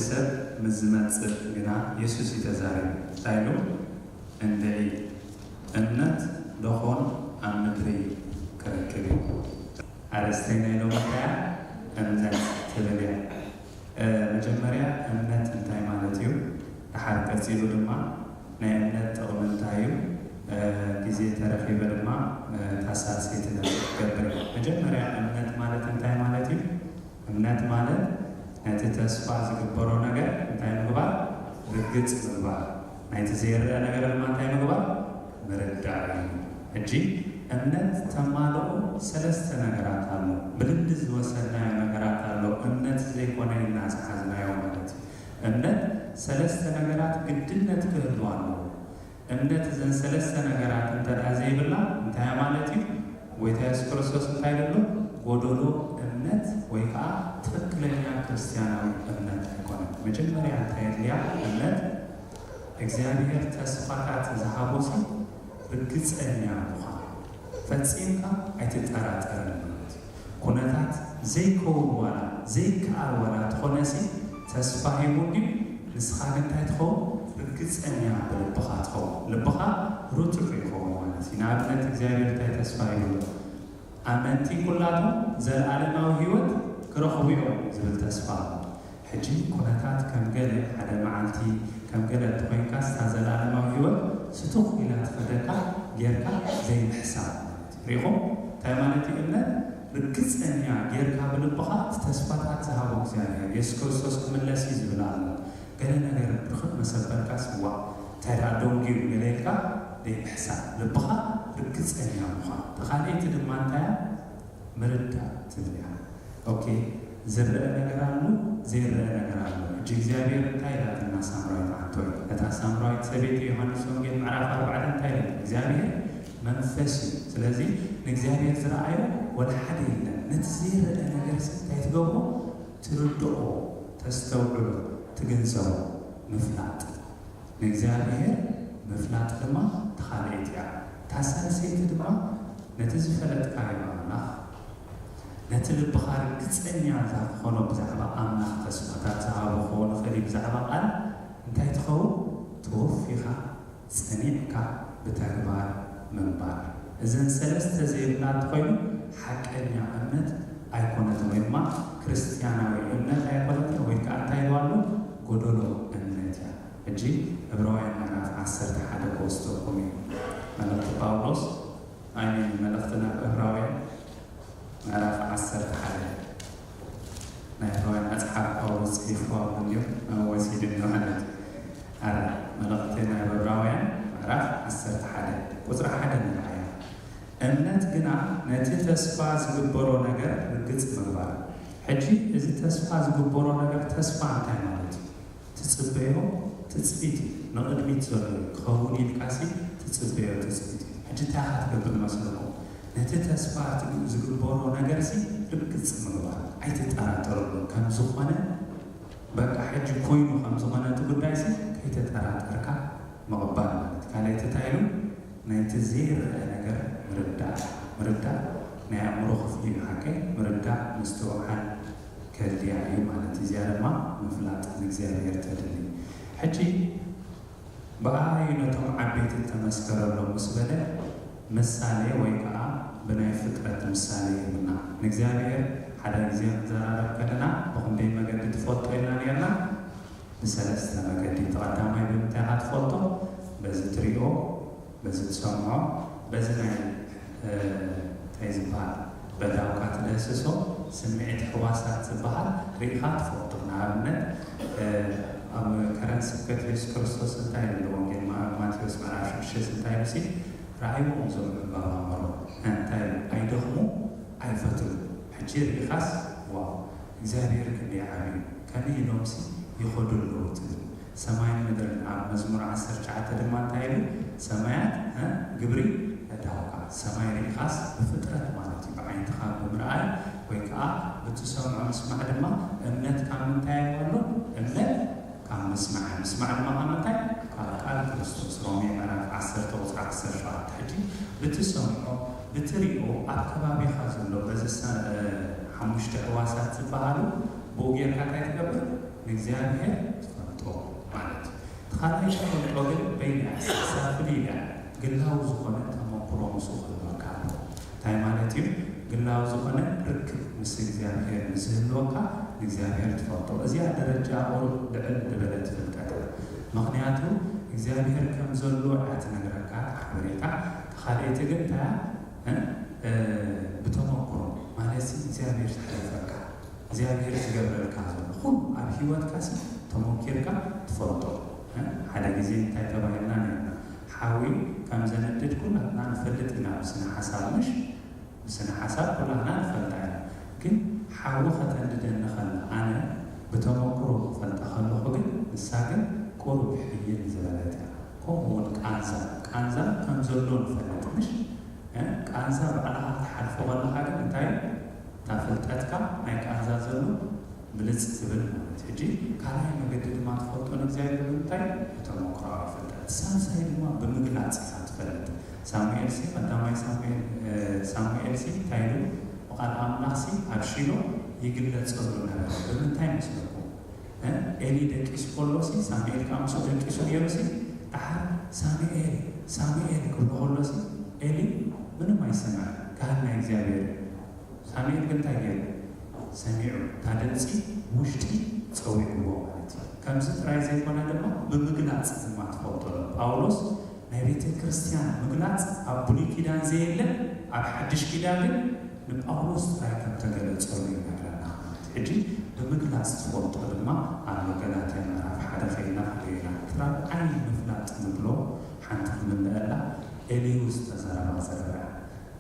ሰብ ምስ ዝመጽእ ግና የሱስ እዩ ተዛሪቡ። እንታይ ኢሉ? እንድዒ እምነት ደኾን ኣብ ምድሪ ክረክብ እዩ። ኣርእስተይ ናይ ሎሚ እንታይ እያ? እምነት ትብል እያ። መጀመርያ እምነት እንታይ ማለት እዩ? ደሓር ቀጺሉ ድማ ናይ እምነት ጥቕሚ እንታይ እዩ? ግዜ ተረኺበ ድማ ታሳሰይቲ ነጥብ ክገብር እየ። መጀመርያ እምነት ማለት እንታይ ማለት እዩ? እምነት ማለት ነቲ ተስፋ ዝግበሮ ነገር እንታይ ምግባር? ርግጽ ምግባር። ናይቲ ዘይረአ ነገር ድማ እንታይ ምግባር? ምርዳእ እዩ። ሕጂ እምነት ተማልኦ ሰለስተ ነገራት ኣሎ። ብልምዲ ዝወሰድናዮ ነገራት ኣሎ። እምነት ዘይኮነ ኢልና ዝሓዝናዮ ማለት እዩ። እምነት ሰለስተ ነገራት ግድነት ክህልዋ ኣለዎ። እምነት እዘን ሰለስተ ነገራት እንተ ደኣ ዘይብላ እንታይ ማለት እዩ? ጎይታ የሱስ ክርስቶስ እንታይ ኢሉ ኣሎ? ጎደሎ እምነት ወይ ከዓ ትኽክለኛ ክርስትያናዊ እምነት ኣይኮነን። መጀመርያ እንታይ የድልያ? እምነት እግዚኣብሔር ተስፋታት ዝሃቦ ሰብ ርግጸኛ ምዃን፣ ፈጺምካ ኣይትጠራጠርን ማለት እዩ። ኩነታት ዘይከውን ዋላ ዘይከኣል ዋላ እንተኾነሲ ተስፋ ሂቡ እንድዩ። ንስኻ ግን እንታይ ትኸውን? ርግጸኛ ብልብኻ ትኸውን። ልብኻ ርቱዕ ይኸውን ማለት እዩ። ንኣብነት እግዚኣብሔር እንታይ ተስፋ ሂቡ ኣሎ? ኣመንቲ ኩላቶም ዘለኣለማዊ ህይወት ክረኽቡ እዮም ዝብል ተስፋ ኣሎ። ሕጂ ኩነታት ከም ገለ ሓደ መዓልቲ ከም ገለ እንተኾይንካስ እታ ዘለኣለማዊ ህይወት ስቱኽ ኢላ ትኸደካ ጌርካ ዘይምሕሳብ ማለት እዩ። ሪኢኹም? እንታይ ማለት እዩ እምነት? ርግጸኛ ጌርካ ብልብኻ እቲ ተስፋታት ዝሃቦ እግዚኣብሔር የሱስ ክርስቶስ ክምለስ እዩ ዝብል ኣሎ። ገለ ነገር ብርኽት መሰበልካስ ዋ እንታይ ደኣ ደንጉዩ ገለ ኢልካ ዘይምሕሳብ፣ ልብኻ ርግጸኛ ምዃን። ተኻልኤቲ ድማ እንታይ እያ? ምርዳእ ትብል እያ። ኦኬ፣ ዝረአ ነገር ኣሎ፣ ዘይረአ ነገር ኣሎ። ሕጂ እግዚኣብሔር እንታይ ኢላትና ሳምራዊት ዓንቶይ? እታ ሳምራዊት ሰበይቲ ዮሃንስ ወንጌል ምዕራፍ ኣርባዕተ እንታይ ኢሉ? እግዚኣብሔር መንፈስ እዩ። ስለዚ ንእግዚኣብሔር ዝረኣዮ ወላ ሓደ የለን። ነቲ ዘይረአ ነገር ሲ እንታይ ትገብሮ? ትርድኦ፣ ተስተውዕሎ፣ ትግንዘቦ፣ ምፍላጥ። ንእግዚኣብሔር ምፍላጥ ድማ ተኻልኤት እያ። እታ ሳልሰይቲ ድማ ነቲ ዝፈለጥካዮ ኣምላኽ፣ ነቲ ልብኻ ርግጸኛ ዝኾኖ ብዛዕባ ኣምላኽ ተስፋታት ዝሃቦ ክኸውን ይኽእል እዩ። ብዛዕባ ቃል እንታይ ትኸውን? ተወፊኻ ጸኒዕካ ብተግባር ምንባር። እዘን ሰለስተ ዘይብላ እንተኾይኑ ሓቀኛ እምነት ኣይኮነትን፣ ወይ ድማ ክርስትያናዊ እምነት ኣይኮነትን፣ ወይ ከዓ እንታይ ኢልዋ ኣሎ? ጎደሎ እምነት እያ። ሕጂ ዕብራውያን ምዕራፍ ዓሰርተ ሓደ ክወስደኩም እዩ። መልእኽቲ ጳውሎስ፣ ኣይሚን፣ መልእኽቲ ናብ ዕብራውያን ምዕራፍ ዓሰርተ ሓደ ናይ ዕብራውያን መጽሓፍ ጳውሎስ ጽሒፍዋ እንድዩ፣ ወሲድኒ ማለት እዩ። ኣረ፣ መልእኽቲ ናይ ዕብራውያን ምዕራፍ ዓሰርተ ሓደ ቁጽሪ ሓደ ንርኣያ። እምነት ግና ነቲ ተስፋ ዝግበሮ ነገር ርግጽ ምግባር። ሕጂ እዚ ተስፋ ዝግበሮ ነገር ተስፋ እንታይ ማለት እዩ? ትጽበዮ ትጽቢት እዩ። ንቕድሚት ዘሎ እዩ። ክኸውን ኢልካሲ ትጽበዮ ትጽቢት እዩ። ሕጂ እንታይ ኢኻ ትገብር መስለኩም? ነቲ ተስፋ ትግ-፣ ዝግበሮ ነገርሲ ርግጽ ምግባር። ኣይትጠራጠረሉ። ከም ዝኾነ በቃ ሕጂ ኮይኑ ከም ዝኾነ እቲ ጉዳይሲ ከይተጠራጠርካ ምቕባል ማለት እዩ። ካልኣይቲ እንታይ ኢሉ? ናይቲ ዘይረአ ነገር ምርዳእ። ምርዳእ ናይ ኣእምሮ ክፍሊ እዩ ሓቀይ። ምርዳእ ምስትውዓል ከድልያ እዩ ማለት እዩ። እዚኣ ድማ ምፍላጥ ንእግዚኣብሔር ተድሊ። ሕጂ ብኣይ ነቶም ዓበይቲ እተመስከረሎም ምስ በለ ምሳሌ ወይ ከዓ ብናይ ፍጥረት ምሳሌ ይህብና። ንእግዚኣብሔር ሓደ ግዜ ክንዘራረብ ከለና ብኽንደይ መገዲ ትፈልጦ ኢልና ነርና? ብሰለስተ መገዲ። እቲ ቀዳማይ ብምንታይ ኢኻ ትፈልጦ? በዚ ትሪኦ፣ በዚ ትሰምዖ፣ በዚ ናይ፣ እ፣ እንታይ ዝበሃል? በዳውካ ትደህስሶ ስምዒት ሕዋሳት ዝበሃል ርኢኻ ትፈልጦ። ንኣብነት፣ እ፣ ኣብ ከረን ስብከት የሱስ ክርስቶስ እንታይ ኢሉ? ወንጌል ማ-፣ ማቴዎስ ምዕራፍ ሽዱሽተ እንታይ ኢሉ ሲ? ረኣይዎም እዞም ዕምባባ መሮ። እንታይ ኢሉ? ኣይደኽሙ፣ ኣይፈትሉ። ሕጂ ርኢኻስ፣ ዋው፣ እግዚኣብሔር ክንደይ ዓብዩ፣ ከመይ ኢሎምሲ ይኸዱ ኣለዉ ትብል። ሰማይን ምድርን ኣብ መዝሙር ዓሰርተ ትሽዓተ ድማ እንታይ ኢሉ? ሰማያት፣ እ፣ ግብሪ እዳውካ። ሰማይ ርኢኻስ ብፍጥረት ማለት እዩ፣ ብዓይንትኻ ብምርኣይ ወይ ከዓ ብትሰምዖ ምስማዕ ድማ እምነት ካብ ምንታይ ኣሎ? እምነት ካብ ምስማዕ፣ ምስማዕ ድማ ካብ ምንታይ? ካብ ቃል ክርስቶስ። ሮሜ ምዕራፍ ዓሰርተ ቁጽሪ ዓሰርተ ሸውዓተ። ሕጂ ብትሰምዖ፣ ብትሪኦ፣ ኣብ ከባቢኻ ዘሎ በዚ ሰ-፣ እ፣ ሓሙሽተ ሕዋሳት ዝበሃሉ ብኡ ጌርካ እንታይ ትገብር? ንእግዚኣብሔር ትፈልጦ ማለት እዩ። እቲ ካልኣይ ትፈልጦ ግን በይና እያ፣ ንሳ ፍልይ ኢላ እያ። ግላዊ ዝኾነ ተመክሮ ምስኡ ክህልወካ ኣለዎ። እንታይ ማለት እዩ? ግላዊ ዝኾነ ርክብ ምስ እግዚኣብሔር ንዝህልወካ ንእግዚኣብሔር ትፈልጦ። እዚኣ ደረጃ ቁሩብ ልዕል ዝበለት ፍልጠት እያ። ምኽንያቱ እግዚኣብሔር ከም ዘሎ እያ ትነግረካ ሓበሬታ። ተኻልኤቲ ግን እንታይ እያ? እ? እ፣ ብተመክሮ ማለት ሲ እግዚኣብሔር ዝሓለፈካ እግዚኣብሔር ዝገብረልካ ዘሎ ኩሉ ኣብ ህይወትካ ሲ ተመኪርካ ትፈልጦ። እ? ሓደ ግዜ እንታይ ተባሂልና ነርና? ሓዊ ከም ዘነድድ ኩላትና ንፈልጥ ኢና ብስነ ሓሳብ፣ ምሽ? ብስነ ሓሳብ ኩላትና ንፈልጣ ኢና። ግን ሓዊ ከተንድደኒ ከላ ኣነ ብተመክሮ ክፈልጣ ከለኹ ግን ንሳ ግን ቁሩብ ሕይል ዝበለት እያ። ከምኡ እውን ቃንዛ፣ ቃንዛ ከም ዘሎ ንፈልጥ፣ ምሽ? እ? ቃንዛ ባዕልኻ ክትሓልፎ ከለኻ ግን እንታይ እታ ፍልጠትካ ናይ ቃንዛ ዘሎ ብልጽ ትብል ማለት። ሕጂ ካልኣይ መገዲ ድማ ትፈልጦ ንእግዚኣብሔር ብምንታይ? ብተመክሮኣዊ ፍልጠት። ሳልሳይ ድማ ብምግላጽ ኢኻ ትፈልጥ። ሳሙኤል ሲ፣ ቀዳማይ ሳሙኤል፣ እ፣ ሳሙኤል ሲ እንታይ ኢሉ? ብቓል ኣምላኽ ሲ ኣብ ሺሎ ይግለጸሉ ነበረ። ብምንታይ መስለኩም? እ? ኤሊ ደቂሱ ከሎ ሲ፣ ሳሙኤል ከዓ ምስኡ ደቂሱ ነይሩ ሲ፣ ደሓር ሳሙኤል፣ ሳሙኤል ክብሎ ከሎ ሲ፣ ኤሊ ምንም ኣይሰምዐን። ካህን ናይ እግዚኣብሔር እዩ። ሳሙኤል ግን እንታይ ገይሩ? ሰሚዑ፣ እታ ድምፂ ውሽጢ ፀዊዕዎ ማለት እዩ። ከምዚ ጥራይ ዘይኮነ ድማ ብምግላፅ ድማ ትፈልጦ ኣሎ። ጳውሎስ ናይ ቤተ ክርስቲያን ምግላፅ ኣብ ብሉይ ኪዳን ዘየለ ኣብ ሓድሽ ኪዳን ግን ንጳውሎስ ጥራይ ከም ተገለጸሉ ይነግረና ማለት እዩ። ሕጂ ብምግላፅ ትፈልጦ ድማ ኣብ ገላትያ ምዕራፍ ሓደ ከይድና ክንርእዮ ኢና። እቲ ራብዓይ ምፍላጥ ንብሎ ሓንቲ ክምልአላ ኤልዩ ዝተዘረባ ዘረባ እያ።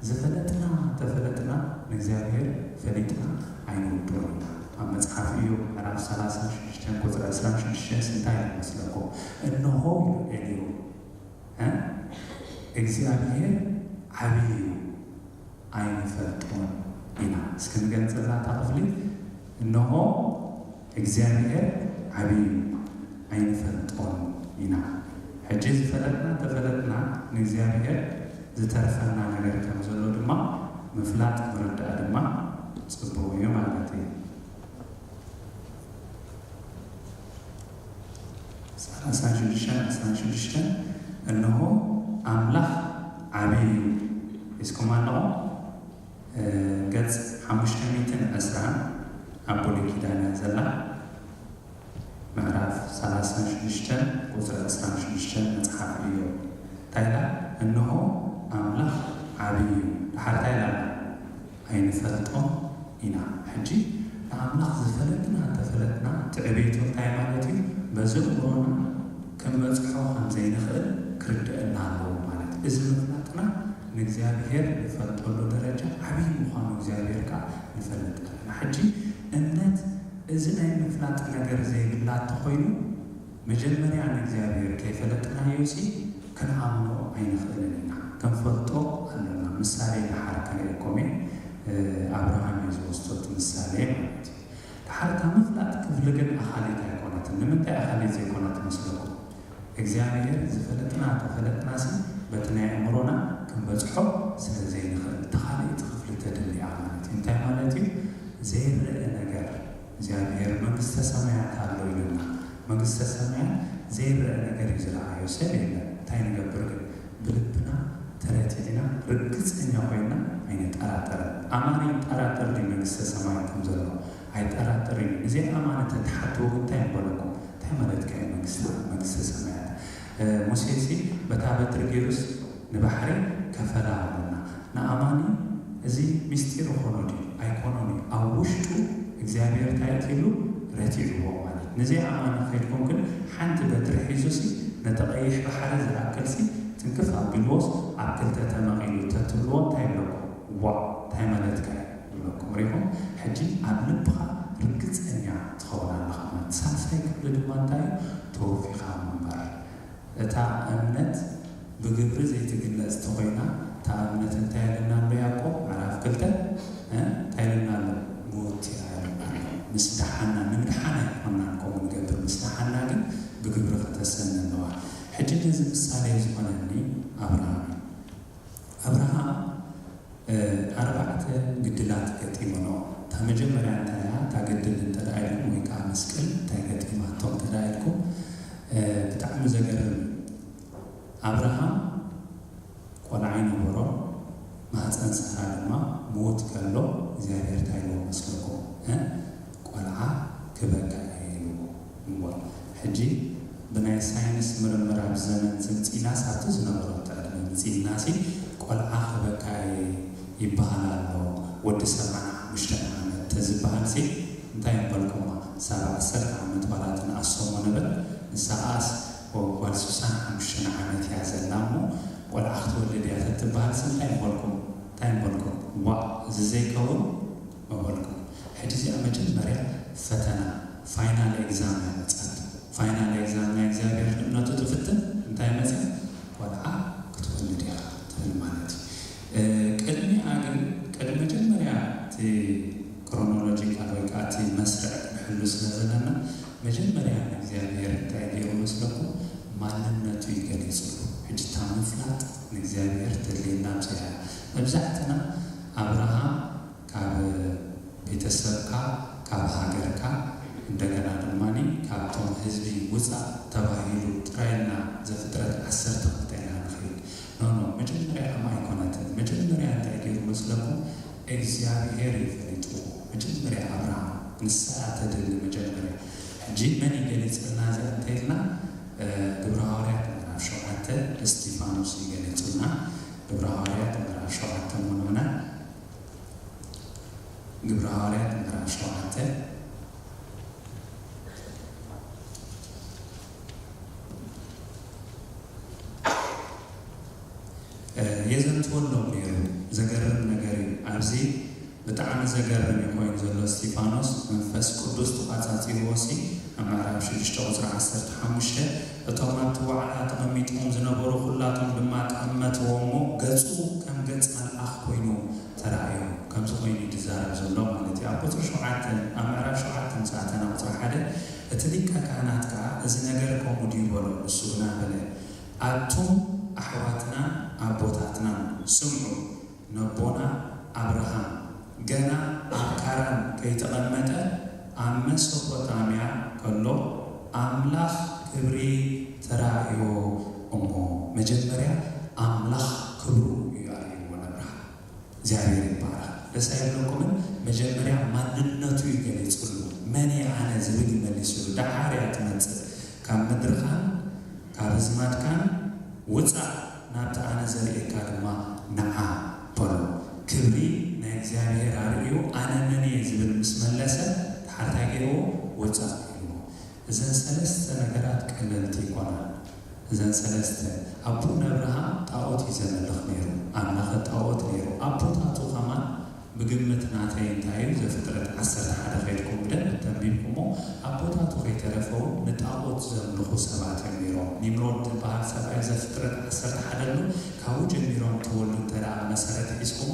ዝፈለጥና ተፈለጥና ንእግዚኣብሔር ፈሊጥና ኣይንውድኦን ኢና። ኣብ መጽሓፍ ኢዮብ ምዕራፍ ሰላሳን ሽዱሽተን ቁጽሪ ዕስራን ሽዱሽተን እንታይ ይመስለኩም? እንሆ ኢሉ ኤልዩ፣ እ? እግዚኣብሔር ዓብዪ እዩ፣ ኣይንፈልጦን ኢና። እስኪ ንገልጸላ እታ ክፍሊ። እንሆ እግዚኣብሔር ዓብዪ እዩ፣ ኣይንፈልጦን ኢና። ሕጂ ዝፈለጥና ተፈለጥና ንእግዚኣብሔር ዝተርፈና ነገር ከም ዘሎ ድማ ምፍላጥ ምርዳእ ድማ ጽቡቕ እዩ ማለት እዩ። ሰላሳን ሽዱሽተን ዕስራን ሽዱሽተን፣ እንሆ ኣምላኽ ዓብዪ እዩ። ሒዝኩም ኣለኹም? እ፣ ገጽ ሓሙሽተ ሚእትን ዕስራን ኣብ ብሉይ ኪዳን እያ ዘላ። ምዕራፍ ሰላሳን ሽዱሽተን ቁጽሪ ዕስራን ሽዱሽተን መጽሓፍ ኢዮብ እንታይ ኢላ? እንሆ ኣምላኽ ዓብዪ እዩ። ደሓር እንታይ ኢላ? ኣይንፈልጦን ኢና። ሕጂ ንኣምላኽ ዝፈለጥና እንተፈለጥና እቲ ዕቤቱ እንታይ ማለት እዩ? በዚ እምሮና ክንበጽሖ ከም ዘይንኽእል ክርድአና ኣለዎ ማለት እዩ። እዚ ምፍላጥና ንእግዚኣብሔር ንፈልጠሉ ደረጃ ዓብዪ ምዃኑ እግዚኣብሔር ከኣ ንፈልጥ ኣለና። ሕጂ እምነት እዚ ናይ ምፍላጥ ነገር ዘይብላ እንተኾይኑ መጀመርያ ንእግዚኣብሔር ከይፈለጥናዮ ሲ ክንኣምኖ ኣይንኽእልን ኢና። ክንፈልጦ ኣለና። ምሳሌ ደሓር ከርእየኩም እየ። እ፣ ኣብርሃም እዩ ዝወስዶ እቲ ምሳሌ ማለት እዩ። ደሓር እታ ምፍላጥ ክፍሊ ግን ኣኻሊት ኣይኮነትን። ንምንታይ ኣኻሊት ዘይኮነት መስለኩም? እግዚኣብሔር ዝፈለጥና ተፈለጥና ሲ በቲ ናይ ኣእምሮና ክንበጽሖ ስለ ዘይንኽእል እታ ካልኣይቲ ክፍሊ ተድልያ ማለት እዩ። እንታይ ማለት እዩ? ዘይረአ ነገር እግዚኣብሔር መንግስተ ሰማያት ኣሎ ኢሉና። መንግስተ ሰማያት ዘይረአ ነገር እዩ ዝረኣዮ ሰብ የለን። እንታይ ንገብር ግን? ብልብና ተረቲዕና ርግጸኛ ኮይና ኣይንጠራጠርን። ኣማኒ ይጠራጠር ድዩ መንግስተ ሰማያት ከም ዘሎ? ኣይጠራጠርን እዩ። ንዘይ ኣማኒ ተተሓትዎ ግን እንታይ ምበለኩም? እንታይ ማለትካ እዩ መንግስቲ፣ መንግስተ ሰማያት? እ፣ ሙሴ ሲ በታ በትሪ ገይሩስ ንባሕሪ ከፈላ ኣለና። ንኣማኒ እዚ ምስጢር ይኾኖ ድዩ? ኣይኮኖን እዩ። ኣብ ውሽጡ እግዚኣብሔር እንታይ ኣትይሉ? ረቲዕዎ ማለት። ንዘይ ኣማኒ ከይድኩም ግን ሓንቲ በትሪ ሒዙ ሲ ነቲ ቀይሕ ባሕሪ ዝኣክል ሲ ትንክፍ ኣቢልዎስ ኣብ ክልተ ተመቒሉ ተትብልዎ እንታይ ይብለኩም? ዋ፣ እንታይ ማለትካ እዩ? ይብለኩም። ሪኹም? ሕጂ ኣብ ልብኻ ርግጸኛ ትኸውን ኣለኻ ማለት። ሳልሳይ ክፍሊ ድማ እንታይ እዩ? ተወፊኻ ምንባር። እታ እምነት ብግብሪ ዘይትግለጽ ተኾይና፣ እታ እምነት እንታይ ኢልና ኣሎ ያዕቆብ ምዕራፍ ክልተ? እ? እንታይ ኢልና ኣሎ? ሞት እያ ኢልና ኣሎ። ምስ ደሓና፣ ንምድሓን ኣይኮናን ከምኡ ንገብር፣ ምስ ደሓና ግን ብግብሪ ከተሰኒ ኣለዋ። ሕጂ ነዚ ምሳሌ ዝኾነኒ ኣብርሃም እዩ። ኣብርሃም፣ እ፣ ኣርባዕተ ግድላት ገጢሙኖ። እታ መጀመርያ እንታይ እያ? እታ ግድል እንተ ደኣ ኢልኩም ወይ ከዓ መስቀል እንታይ ገጠ? ዘገርም እዩ። ኣብርሃም ቆልዓ ይነበሮ፣ ማህፀን ሳራ ድማ ምውት ከሎ እግዚኣብሔር እንታይ ኢልዎ መስለኩም? እ? ቆልዓ ክበካ እየ ኢልዎ። እሞ ሕጂ ብናይ ሳይንስ ምርምር ኣብ ዘመን ዝምፂእናስ ኣብቲ ዝነበሮ ዕድመ ምፂእናሲ ቆልዓ ክበካ እየ ይበሃል ኣሎ። ወዲ ሰብዓን ሓሙሽተን ዓመት ተዝበሃልሲ እንታይ ምበልኩማ? ሳራ ዓሰርተ ዓመት ዋላ ትንኣሶሞ ነበር። ንሳኣስ ጓል ስሳን ሓሙሽተን ዓመት እያ ዘላ እሞ ቆልዓ ክትወልድ እያ ተትበሃልሲ እንታይ ምበልኩም? እንታይ ምበልኩም? ዋእ፣ እዚ ዘይከውን ምበልኩም። ሕጂ እዚኣ መጀመርያ ፈተና፣ ፋይናል ኤግዛም እያ መፅኣት። ፋይናል ኤግዛም ናይ እግዚኣብሔር እምነቱ ትፍትን እንታይ መፅያ? ቆልዓ ክትወልድ ኢኻ ትብል ማለት እዩ። እ፣ ቅድሚኣ ግን፣ ቅድሚ መጀመርያ እቲ ክሮኖሎጂካል ወይ ከዓ እቲ መስርዕ ክንሕሉ ስለ ዘለና፣ መጀመርያ ንእግዚኣብሔር እንታይ ገይሩ መስለኩም? ማንነቱ እዩ ገሊፅሉ። ሕጂ እታ ምፍላጥ ንእግዚኣብሔር ተድልየና ኣብዚኣ እያ። መብዛሕትና ኣብርሃም ካብ ቤተሰብካ፣ ካብ ሃገርካ፣ እንደገና ድማ ካብቶም ህዝቢ ውፃእ ተባሂሉ ጥራይ ኢልና ዘፍጥረት ዓሰርተ ክልተ ኢና ንኽእል። ኖ፣ ኖ፣ መጀመርያ ከምኡ ኣይኮነትን። መጀመርያ እንታይ ገይሩ መስለኩም? እግዚኣብሔር እዩ ፈሊጥዎ። መጀመርያ ኣብርሃም፣ ንሳ እያ ተድሊ መጀመርያ። ሕጂ መን እዩ ገሊፅልና እዚኣ እንተኢልና፣ እ፣ ግብረ ሃዋርያት ምዕራፍ ሸውዓተ እስጢፋኖስ እዩ ገሊፁልና። ግብረ ሃዋርያት ምዕራፍ ሸውዓተ እሞ ንዑና። ግብረ ሃዋርያት ምዕራፍ ሸውዓተ፣ እ፣ የዘንትወሎም ነይሩ። ዘገርም ነገር እዩ። ኣብዚ ብጣዕሚ ዘገርም እዩ ኮይኑ ዘሎ። እስጢፋኖስ መንፈስ ቅዱስ ተቋጻጺርዎ ሲ ኣብ ምዕራፍ ሽዱሽተ ቁጽሪ ዓሰርተ ሓሙሽተ፣ እቶም ኣብቲ ዋዕላ ተቐሚጦም ዝነበሩ ኩላቶም ድማ ጠመትዎ እሞ ገጹ ከም ገጽ መልኣኽ ኮይኑ ተራእዮም። ከምዚ ኮይኑ እዩ ዝዛረብ ዘሎ ማለት እዩ። ኣብ ቁጽሪ ሸውዓተ፣ ኣብ ምዕራፍ ሸውዓተ ምስ ኣተና ቁጽሪ ሓደ፣ እቲ ሊቀ ካህናት ከኣ፣ "እዚ ነገር ከምኡ ድዩ?" በሎ። ንሱ ግና በለ፣ "ኣቱም ኣሕዋትናን ኣቦታትናን ስምዑ፣ ነቦና ኣብርሃም ገና ኣብ ካራን ከይተቐመጠ ኣብ መሶፖታምያ ከሎ ኣምላኽ ክብሪ ተራእዮ እሞ" መጀመርያ ኣምላኽ ክብሩ እዩ ኣርእይዎ ነብርሃም። እግዚኣብሔር ይባረኽ። ደስ ኣይብለኩምን? መጀመርያ ማንነቱ እዩ ገሊፅሉ። መን እየ ኣነ ዝብል ይመሊስሉ። ደሓር እያ ትመፅእ። ካብ ምድርኻን ካብ ኣዝማድካን ውፃእ፣ ናብቲ ኣነ ዘርእየካ ድማ ንዓ በሎ። ክብሪ ናይ እግዚኣብሔር ኣርእዩ ኣነ መን እየ ዝብል ምስ መለሰ፣ ደሓር እንታይ ገይርዎ? ውፃእ ኢልዎ። እዘን ሰለስተ ነገራት ቀለልቲ ኣይኮናን። እዘን ሰለስተ፣ ኣቦና ኣብርሃም ጣኦት እዩ ዘምልኽ ነይሩ፣ ኣምላኸ ጣኦት ነይሩ። ኣቦታቱ ከማን ብግምት ናተይ እንታይ እዩ፣ ዘፍጥረት ዓሰርተ ሓደ ከይድኩም ብደንብ ተንቢብኩሞ፣ ኣቦታቱ ከይተረፈ እውን ንጣኦት ዘምልኹ ሰባት እዮም ነይሮም። ኒምሮድ ዝበሃል ሰብኣይ ዘፍጥረት ዓሰርተ ሓደ ኣሎ፣ ካብኡ ጀሚሮም ተወልዱ እንተ ደኣ መሰረት ሒዝኩሞ፣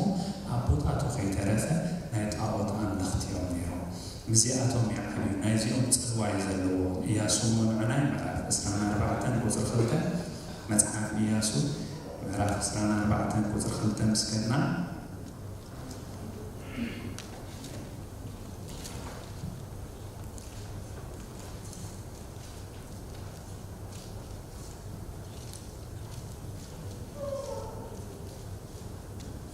ኣቦታቱ ከይተረፈ ናይ ጣኦት ኣምለኽቲ እዮም ነይሮም። ምስዚኣቶም ይዓብዩ፣ ናይዚኦም ጽልዋ እዩ ዘለዎ። ኢያሱ እሞ ንዑናይ ምዕራፍ ዕስራን ኣርባዕተን ቁጽሪ ክልተ፣ መጽሓፍ ኢያሱ ምዕራፍ ዕስራን ኣርባዕተን ቁጽሪ ክልተ ምስ ከድና፣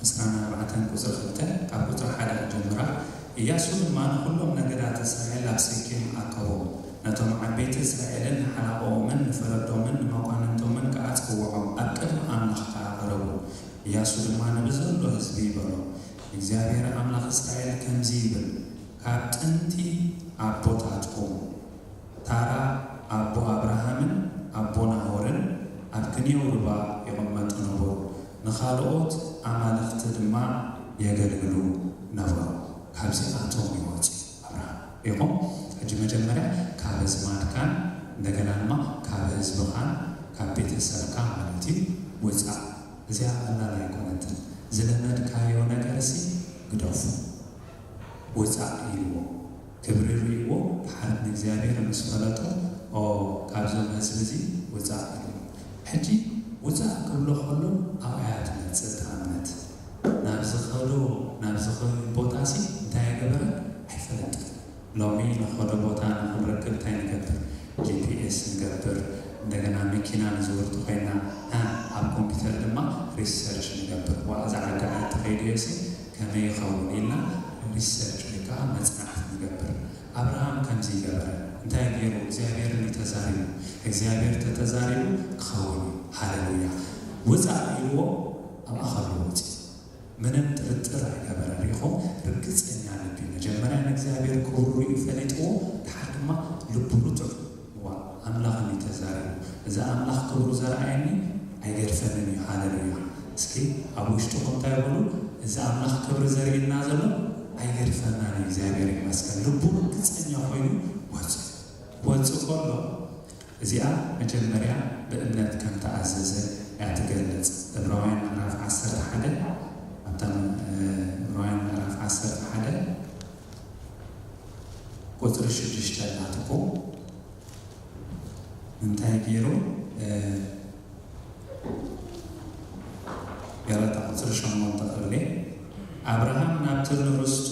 ዕስራን ኣርባዕተን ቁጽሪ ክልተ፣ ካብ ቁጽሪ ሓደ ክጀምራ። ኢያሱ ድማ ንኹሎም ነገዳት እስራኤል ኣብ ሴኬም ኣከቦም። ነቶም ዓበይቲ እስራኤልን ንሓላቆኦምን ንፈረዶምን ንመኳንንቶምን ከኣ ጸውዖም፣ ኣብ ቅድሚ ኣምላኽ ከኣ ቀረቡ። ኢያሱ ድማ ንብዘሎ ህዝቢ በሎ፣ "እግዚኣብሔር ኣምላኽ እስራኤል ከምዚ ይብል፣ ካብ ጥንቲ ኣቦታትኩም ታራ ኣቦ ኣብርሃምን ኣቦ ናሆርን ኣብ ክንየው ሩባ ይቕመጡ ነበሩ፣ ንኻልኦት ኣማልኽቲ ድማ የገልግሉ ነበሩ። ካብዚኣቶም ይወጽእ ኣብርሃም" ኢኹም። ሕጂ መጀመርያ ካብ ኣዝማድካን እንደገና ድማ ካብ ህዝብኻን ካብ ቤተሰብካ ማለት እዩ ውጻእ። እዚኣ ቀላል ኣይኮነትን። ዝለመድካዮ ነገርሲ ግደፉ። ውጻእ ኢልዎ። ክብሪ ርእይዎ፣ ድሓር ንእግዚኣብሔር ምስ ፈለጦ፣ "ኦ፣ ካብዞም ህዝቢ እዚ ውጻእ" ኢልዎ። ሕጂ ውጻእ ክብሎ ከሎ ኣብኣ እያ ትመጽእ እታ እምነት። ናብ ዝኸዶ፣ ናብ ዝኸዶ ቦታሲ እንታይ ኣይገበረን? ኣይፈለጠን። ሎሚ ንኸዶ ቦታ ንኽንረክብ እንታይ ንገብር? ጂ ፒ ኤስ ንገብር፣ እንደገና መኪና ንዝውር ተኾይና ኣብ ኮምፒውተር ድማ ሪሰርች ንገብር። ዋ እዛ ዓዲ ዓዲ ተኸይድዮሲ ከመይ ይኸውን ኢልና ሪሰርች ወይ ከዓ መፅናዕቲ ንገብር። ኣብርሃም ከምዚ ይገበረ። እንታይ ገይሩ? እግዚኣብሔር እዩ ተዛሪቡ። እግዚኣብሔር ተተዛሪቡ ክኸውን እዩ። ሃሌሉያ። ውፃእ ኢልዎ ኣብኣ ከሎ ወፂኡ። ምንም ጥርጥር ኣይገበረን። ርኢኹም? ርግፀኛ ልቢ። መጀመርያ ንእግዚኣብሔር ክብሩ ርእዩ ፈሊጥዎ፣ ድሓር ድማ ልቡ ርቱዕ። ዋ ኣምላኽ እዩ ተዛሪቡ። እዚ ኣምላኽ ክብሩ ዘርኣየኒ ኣይገድፈንን እዩ። ሃሌሉያ። እስኪ ኣብ ውሽጥኹም እንታይ በሉ? እዚ ኣምላኽ ክብሪ ዘርእየና ዘሎ ኣይገድፈናን እዩ። እግዚኣብሔር ይመስገን። ልቡ ርግፀኛ ኮይኑ ወፁ። ወፁ ከሎ እዚኣ መጀመርያ ብእምነት ከም ተኣዘዘ እያ ትገልጽ። ዕብራውያን ምዕራፍ ዓሰርተ ሓደ ኣብታ ዕብራውያን ምዕራፍ ዓሰርተ ሓደ ቁፅሪ ሽዱሽተ ናትኩም እንታይ ገይሩ? ገረታ ቁፅሪ ሸሞንተ ክብሌ ኣብርሃም ናብቲ ንርስቱ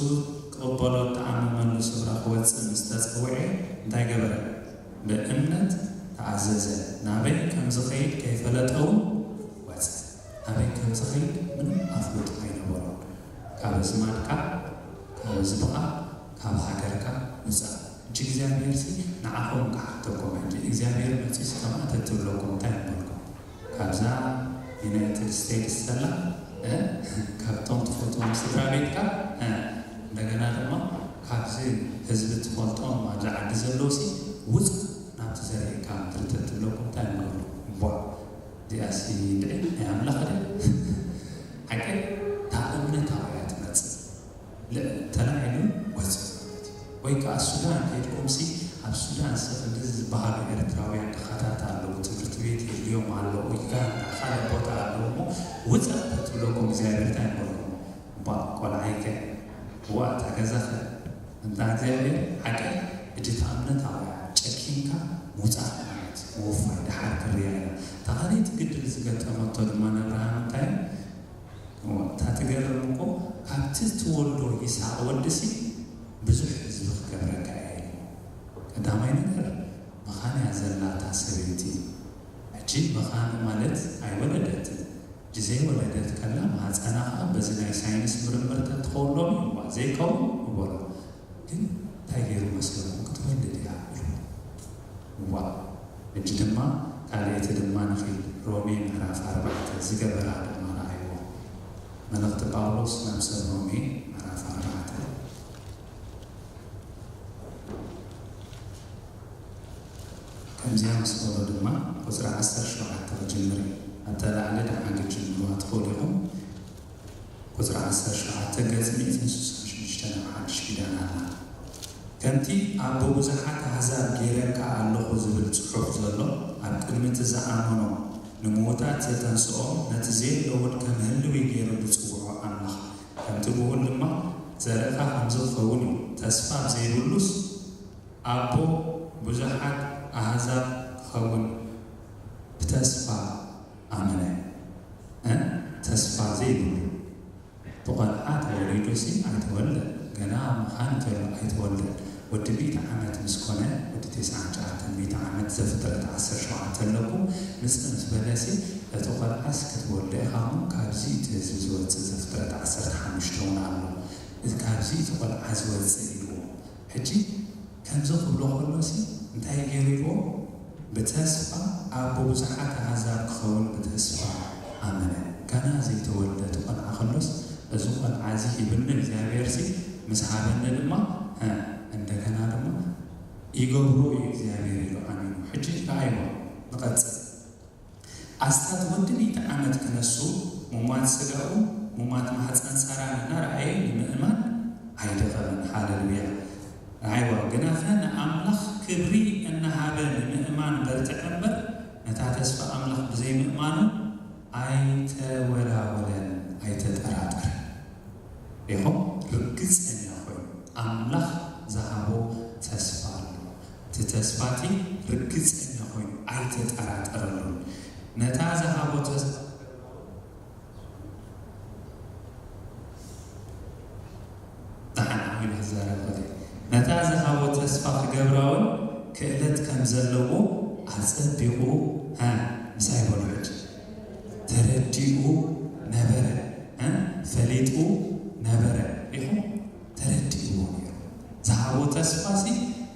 ክቕበሎ እተኣመመሉ ስፍራ ክወፅእ ምስ ተፀውዐ እንታይ ገበረ? ብእምነት ተኣዘዘ። ናበይ ከም ዝኸይድ ከይፈለጠ እውን ወፀ። ናበይ ከም ዝኸይድ ምንም ኣፍልጦ ኣይነበሮን። ካብ ኣዝማድካ፣ ካብ ህዝብኻ፣ ካብ ሃገርካ ውፃእ። እጂ እግዚኣብሔር ሲ ንዓኹም ክሓተኩም ሕጂ እግዚኣብሔር መፂኡ ሲ ከምኣ ተትብለኩም እንታይ ምበልኩም? ካብዛ ዩናይትድ ስቴትስ ዘላ እ፣ ካብቶም ትፈልጥዎም ስድራ ቤትካ እ፣ እንደገና ድማ ካብዚ ህዝቢ ትፈልጦም ኣብዚ ዓዲ ዘለዉ ሲ ውፃእ ናብቲ ዘርእካ ምድሪ ተትብለኩም እንታይ ምበልኩም? ቧ እዚኣ ሲ እንድዒ ናይ ኣምላኽ ደ ሓቂ እታ እምነታዊ እያ ትመፅእ። ተላዒሉ ወፅእ ማለት እዩ። ወይ ከዓ ሱዳን ከይድኩም ሲ ኣብ ሱዳን ሲ ክንዲ ዝበሃሉ ኤርትራውያን ድኻታት ኣለዉ፣ ትምህርቲ ቤት የድልዮም ኣሎ፣ ኡጋንዳ ካልእ ቦታ ኣለዉ እሞ ውፃእ ተትብለኩም እግዚኣብሔር እንታይ ይበልኩም? ባ ቆልዓይከ ዋ እታ ገዛኸ እንታ እግዚኣብሔር ሓቂ እጅ እታ እምነታዊ ጨኪንካ ምውፃእ ማለት ምውፋይ ድሓር ክርያ ኢና። እታ ካልኣይቲ ግድል ዝገጠመቶ ድማ ነብርሃም እንታይ እታ ትገርም እኮ ካብቲ ትወልዶ ይስሐቅ ወድሲ ብዙሕ ህዝቢ ክገብረካ እየ ኢሉ። ቀዳማይ ነገር መኻን እያ ዘላታ ሰበይቲ። ሕጂ መኻን ማለት ኣይወለደትን። ሕጂ ዘይወለደት ከላ ማህፀና ከዓ በዚ ናይ ሳይንስ ምርምር ተትኸውሎም እዋ ዘይከውን እበሎ። ግን እንታይ ገይሩ መስለኩም ክትወልድ እያ ኢሉ። እዋ ሕጂ ድማ ካልኣይቲ ድማ ንኺድ ሮሜ ምዕራፍ ኣርባዕተ ዝገበራ ድማ ረኣይዎ። መልእኽቲ ጳውሎስ ናብ ሰብ ሮሜ ምዕራፍ ኣርባዕተ ከምዚኣ ምስ በሎ ድማ ቁፅሪ ዓሰርተ ሸውዓተ ክጅምር እዩ። ኣብታ ላዕሊ ደሓን ክትጅምርዋ ትኽእሉ ኢኹም። ቁፅሪ ዓሰርተ ሸውዓተ ገፅ ሚእትን ስሳን ሽዱሽተ ናብ ሓድሽ ኪዳን ኣላ። ከምቲ ኣብ ብብዙሓት ኣህዛብ ገይረካ ኣለኹ ዝብል ጽሑፍ ዘሎ፣ ኣብ ቅድሚ እቲ ዝኣመኖ ንምዉታት ዘተንስኦ፣ ነቲ ዘየሎ እውን ከም ህልዊ ገይሩ ዝጽውዖ ኣምላኽ፣ ከምቲ ብኡል ድማ ዘርእኻ ከምዚ ክኸውን እዩ። ተስፋ ኣብ ዘይብሉስ ኣቦ ብዙሓት ኣህዛብ ክኸውን ብተስፋ ኣመነ። እ? ተስፋ ዘይብሉ ብቆልዓ ተወሊዱሲ ኣይተወልደን፣ ገና ምኻን እንተሎ ኣይተወልደን። ወዲ ሚእቲ ዓመት ምስ ኮነ፣ ወዲ ተስዓን ትሽዓተን ሚእቲ ዓመት ዘፍጥረት ዓሰርተ ሸውዓተ ኣለኩ፣ ምጽእ ምስ በለሲ፣ እቲ ቆልዓስ ክትወልዶ ኢኻ እሞ ካብዚ እቲ ህዝቢ ዝወጽእ ዘፍጥረት ዓሰርተ ሓሙሽተ እውን ኣሎ። እዚ ካብዚ እቲ ቆልዓ ዝወጽእ ኢልዎ። ሕጂ ከምዚ ክብሎ ከሎሲ እንታይ ገይሩ ኢልዎ? ብተስፋ ኣቦ ብዙሓት ኣህዛብ ክኸውን ብተስፋ ኣመነ። ገና ዘይተወልደ እቲ ቆልዓ ከሎስ፣ እዚ ቆልዓ እዚ ሂብኒ እግዚኣብሔር ሲ ምስ ሃበኒ ድማ፣ እ፣ እንደገና ድማ ይገብሮ እዩ እግዚኣብሔር ኢሉ ኣሚኑ። ሕጂ ረኣይዎ፣ ንቐጽል። ኣስታት ወዲ ሚእቲ ዓመት ክነሱ፣ ሙማት ስጋኡ፣ ሙማት ማሕፀን ሳራን እናረኣየ ንምእማን ኣይደኸመን። ሃሌሉያ። ኣይዋ፣ ግናኸ ንኣምላኽ ክብሪ እናሃበ ንምእማን በርትዐ እምበር፣ ነታ ተስፋ ኣምላኽ ብዘይምእማኑ ኣይተወላወለን፣ ኣይተጠራጠረን። ኢኹም ርግጸኛ ኮይኑ ኣምላኽ ዝሃቦ ተስፋ ኣሎ። እቲ ተስፋ እቲ ርግጸኛ ኮይኑ ኣይተጠራጠረሉን። ነታ ዝሃቦ ተስፋ ደሓን ዓሚሉ ክዛረብ ከሎ፣ ነታ ዝሃቦ ተስፋ ክገብራ እውን ክእለት ከም ዘለዎ ኣጸቢቑ፣ እ፣ ምሳይ በሉ ሕጂ፣ ተረዲኡ ነበረ፣ እ፣ ፈሊጡ ነበረ። ሪኹም? ተረዲእዎ ነይሩ። ዝሃቦ ተስፋሲ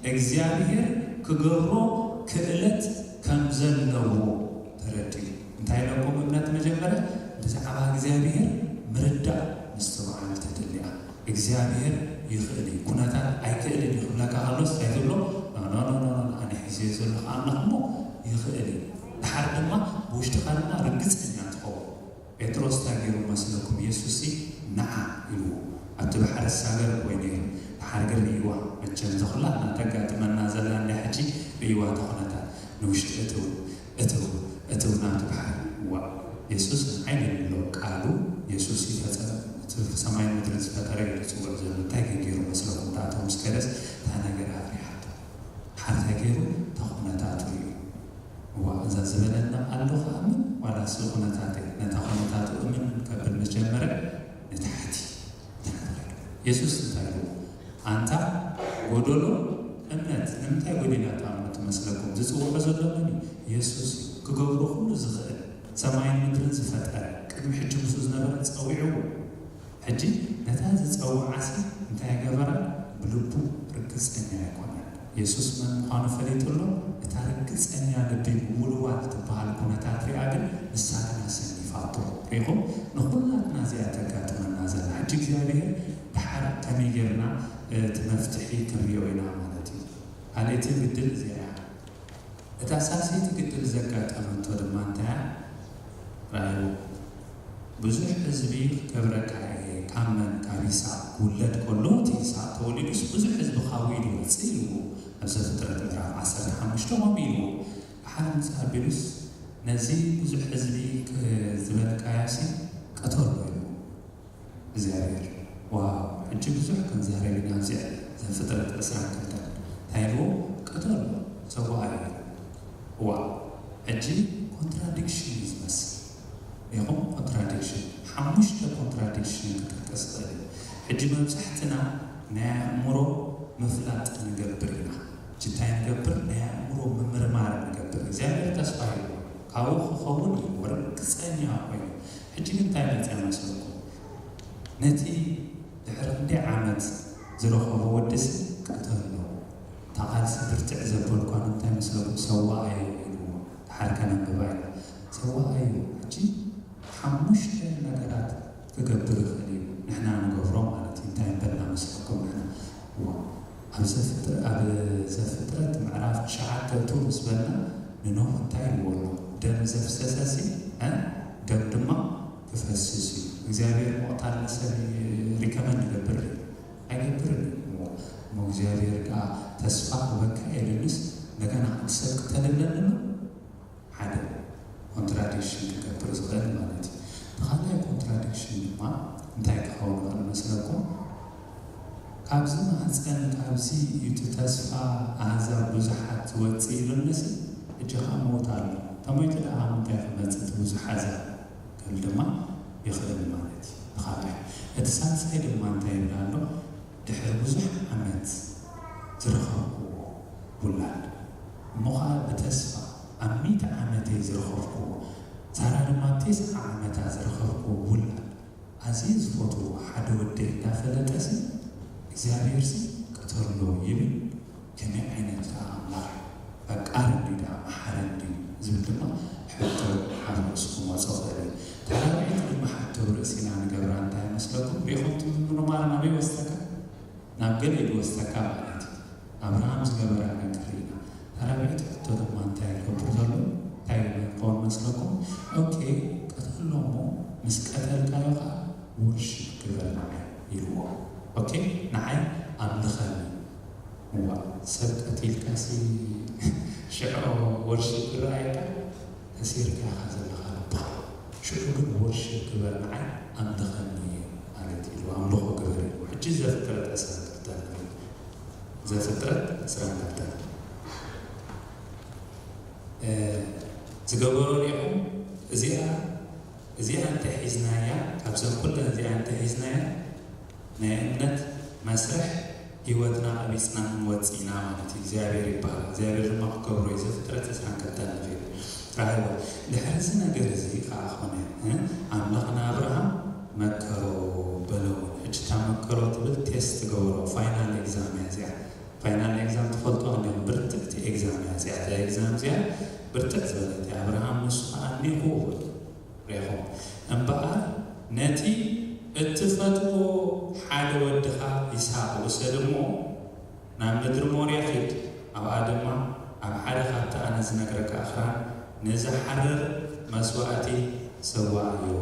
እግዚኣብሔር ክገብሮ ክእለት ከም ዘለዎ ተረዲኡ። እንታይ ኢለኩም? እምነት መጀመርያ ብዛዕባ እግዚኣብሔር ምርዳእ ምስትውዓል ተደልያ። እግዚኣብሔር ይኽእል እዩ፣ ኩነታት ኣይክእልን እዩ ክብለካ ከሎስ እንታይ ትብሎ? ኖ፣ ኖ፣ ኖ፣ ኖ፣ ኖ፣ ኣነ ሒዘዮ ዘለኹ ኣምላኽ እሞ ይኽእል እዩ። ድሓር ድማ ብውሽጥኻ ድማ ርግጸኛ ትኸውን። ጴጥሮስ እንታይ ገይሩ መስለኩም? የሱስሲ ንዓ ኢልዎ። ኣብቲ ባሕሪ ዝሳገር እኮ እዩ ነይሩ። ድሓር ግን ርእይዋ። መቸም እዛ ኩላትና ተጋጥመና ዘላ እንድያ ሕጂ ርእይዋ እታ ኩነታት። ንውሽጢ እትው፣ እትው፣ እትው ናብቲ ባሕሪ። ዋ፣ የሱስ ንዓይ ኣሎ ቃሉ፣ የሱስ ይፈጸም። እቲ ሰማይን ምድርን ዝፈጠረ እዩ ዝጽውዕ ዘሎ። እንታይ ግን ገይሩ መስለኩም? እታ ኣቶም ምስ ከደስ እታ ነገር ኣብሪሃቶ። ሓንታይ ገይሩ እታ ኩነታቱ እዩ። እዋ፣ እዛ ዝበለና ኣሎ ክኣምን ዋላ ስ ኩነታተይ? ነታ ኩነታቱ እምን ከብል ምስ ጀመረ ንታሕቲ። የሱስ እንታይ ኢሉ? ኣንታ ጎደሎ እምነት፣ ንምንታይ ጎዲላ እታ እምነት ትመስለኩም? ዝጽውዖ ዘሎ መን እዩ? የሱስ እዩ። ክገብሮ ኩሉ ዝኽእል፣ ሰማይን ምድርን ዝፈጠረ፣ ቅድሚ ሕጂ ምስኡ ዝነበረ ጸዊዕዎ። ሕጂ ነታ ዝጸውዓሲ እንታይ ገበራ? ብልቡ ርግጸኛ ኣይኮነን። የሱስ መን ምዃኑ ፈሊጡ ኣሎ። እታ ርግጸኛ ልቢ ምውልዋል ትበሃል ኩነታት ሪኣ ግን ንሳ ግን ኣሰኒፋቶ። ሪኹም? ንኹላትና እዚኣ ተጋጥመና ዘላ። ሕጂ እግዚኣብሔር ድሓር ከመይ ጌርና፣ እ፣ እቲ መፍትሒ ክንሪኦ ኢና ማለት እዩ። ካልእቲ ግድል እዚኣ እያ። እታ ሳልሰይቲ ግድል ዘጋጠመቶ ድማ እንታይ እያ? ራእዩ። ብዙሕ ህዝቢ ክገብረካ እየ፣ ካብ መን? ካብ ይስሐቅ ክውለድ ከሎ፣ እቲ ይስሐቅ ተወሊዱስ ብዙሕ ህዝቢ ካብኡ እዩ ዝወፅእ ኢልዎ። ኣብ ዘፍጥረት ምዕራፍ ዓሰርተ ሓሙሽተ ከምኡ ኢልዎ። ድሓር ምስ ኣቢሉስ ነዚ ብዙሕ ህዝቢ ክ-፣ ዝበልካዮሲ ቅተሎ ኢልዎ። እግዚኣብሔር። ዋው፣ ሕጂ ብዙሕ ክንዛረብ ኢና ኣብዚኣ ዘፍጥረት ዕስራን ክልተን። እንታይ ኢልዎ? ቅተሎ፣ ሰዋኣዮ። ዋው፣ ሕጂ ኮንትራዲክሽን እዩ ዝመስል። ኢኹም ኮንትራዲክሽን፣ ሓሙሽተ ኮንትራዲክሽን ክጠቅስ ይኽእል እዩ። ሕጂ መብዛሕትና ናይ ኣእምሮ ምፍላጥ ንገብር ኢና። ሕጂ እንታይ ንገብር? ናይ ኣእምሮ ምምርማር ንገብር። እግዚኣብሔር ተስፋ ይህቦ። ካብኡ ክኸውን እዩ፣ ርግጸኛ ኮይኑ። ሕጂ ግን እንታይ መጽኣ መሰልኩም? ነቲ ድሕሪ ክንደይ ዓመት ዝረኸቦ ወድሲ ቅተሎ። እታ ቃልሲ ብርትዕ ዘበልኳ እንታይ መስለኩም? ሰዋኣዮ ኢልዎ። ድሓር ከነንብባ ኢና። ሰዋኣዮ። ሕጂ ሓሙሽተ ነገራት ክገብር ይኽእል እዩ። ንሕና ንገብሮ ማለት እዩ። እንታይ እንበልና መስለኩም ንሕና? ዋ፣ ኣብ ዘፍጥረ-፣ ኣብ ዘፍጥረት ምዕራፍ ትሽዓተ እቱ ምስ በልና ንኖህ እንታይ ኢልዎ ኣሎ? ደም ዘፍሰሰሲ፣ እ፣ ደም ድማ ክፈስስ እዩ። እግዚኣብሔር ምቕታል ንሰብ ሪከመንድ ይገብር ድዩ? ኣይገብርን እዩ። እሞ፣ እሞ እግዚኣብሔር ከኣ ተስፋ ክበካ የልንስ እንደገና ሓንቲ ሰብ ቅተለለኒ ኣሎ? ሓደ ኮንትራዲክሽን ክገብር ዝኽእል ማለት እዩ። እቲ ካልኣይ ኮንትራዲክሽን ድማ እንታይ ክኸውን ይኽእል መስለኩም? ካብዚ ማህፀን፣ ካብዚ እዩ እቲ ተስፋ ኣህዛብ ብዙሓት ዝወፅእ ኢሉንሲ፣ ሕጂ ኸዓ ሞት ኣሎ። ተሞይቱ ደኣ ካብ ምንታይ ክመፅእ እቲ ብዙሕ ኣህዛብ? ክብል ድማ ይኽእል ማለት እዩ። እቲ ካልኣይ። እቲ ሳልሳይ ድማ እንታይ ይብል ኣሎ? ድሕሪ ብዙሕ ዓመት ዝረኸብክዎ ውላድ፣ እሞ ኸዓ ብተስፋ ኣብ ሚእቲ ዓመተይ ዝረኸብክዎ፣ ሳራ ድማ ኣብ ተስዓ ዓመታ ዝረኸብክዎ ውላድ፣ ኣዝየ ዝፈትዎ ሓደ ወደይ እንዳፈለጠሲ እግዚኣብሔርሲ ቅተሎ ይብል። ከመይ ዓይነት ደኣ ኣምላኽ እዩ? ፈቃር እንድዩ ደኣ፣ መሓሪ እንድዩ ዝብል ድማ ሕቶ ኣብ ርእስኹም ክመጾ ይኽእል እዩ። ተራባዒት ድማ ሕቶ ኣብ ርእሲና ንገብራ እንታይ ይመስለኩም? ርኢኹም ትምርምሩ ማራ ናበይ ወሰደካ? ናብ ገሊኡ ዝወስደካ ማለት እዩ። ኣብርሃም ዝገበራ ነገር ኢና። ተራባዒት ሕቶ ድማ እንታይ ይገብር ዘሎ? እንታይ ይኸውን መስለኩም? ኦኬ፣ ቅተሎ እሞ ምስ ቀተልካዮ ኸዓ ወርሺፕ ግበር ንዓይ ኢልዎ። ኦኬ፣ ንዓይ ኣምልኸኒ። እዋ፣ ሰብ ቀቲልካሲ ሽዑ ወርሺፕ ክረኣየካ? ተሲርካ ኢኻ ዘለኻ ልብኻ። ሽዑ ግን ወርሺፕ ግበር ንዓይ ኣምልኸኒ ማለት ኢልዎ። ኣምልኾ ግበር ኢልዎ። ሕጂ ዘፍጥረት ዕስራን ክልተን ንርኢ። ዘፍጥረት ዕስራን ክልተን። እ፣ ዝገበሮ ሪኢኹም? እዚኣ፣ እዚኣ እንተሒዝናያ፣ ካብዘን ኩለን እዚኣ እንተሒዝናያ፣ ናይ እምነት መስርሕ ህይወትና ቀቢፅና ክንወፅእ ኢና ማለት እዩ። እግዚኣብሔር ይበሃል። እግዚኣብሔር ድማ ክገብሮ እዩ። ዘፍጥረት ዕስራን ክልተን ንርኢ። ራእይዎ። ድሕሪ እዚ ነገር እዚ ከዓ ኾነ፣ እ? ኣምላኽ ንኣብርሃም መከሮ በሎ። ሕጂ እታ መከሮ ትብል ቴስት ትገብሮ፣ ፋይናል ኤግዛም እያ እዚኣ። ፋይናል ኤግዛም ትፈልጦ እንዲኹም፣ ብርትዕቲ ኤግዛም እያ እዚኣ። እዛ ኤግዛም እዚኣ ብርትዕ ዝበለት እያ። ኣብርሃም ንሱ ከዓ እኒኹ በሎ። ሬኹም እምበኣር ነቲ እትፈትዎ ሓደ ወድኻ ይስሐቅ ውሰድ እሞ ናብ ምድሪ ሞርያ ኺድ፣ ኣብኣ ድማ ኣብ ሓደ ካብቲ ኣነ ዝነግረካ ኣኽራን ንዝሓርር መስዋእቲ ሰዋኣዮ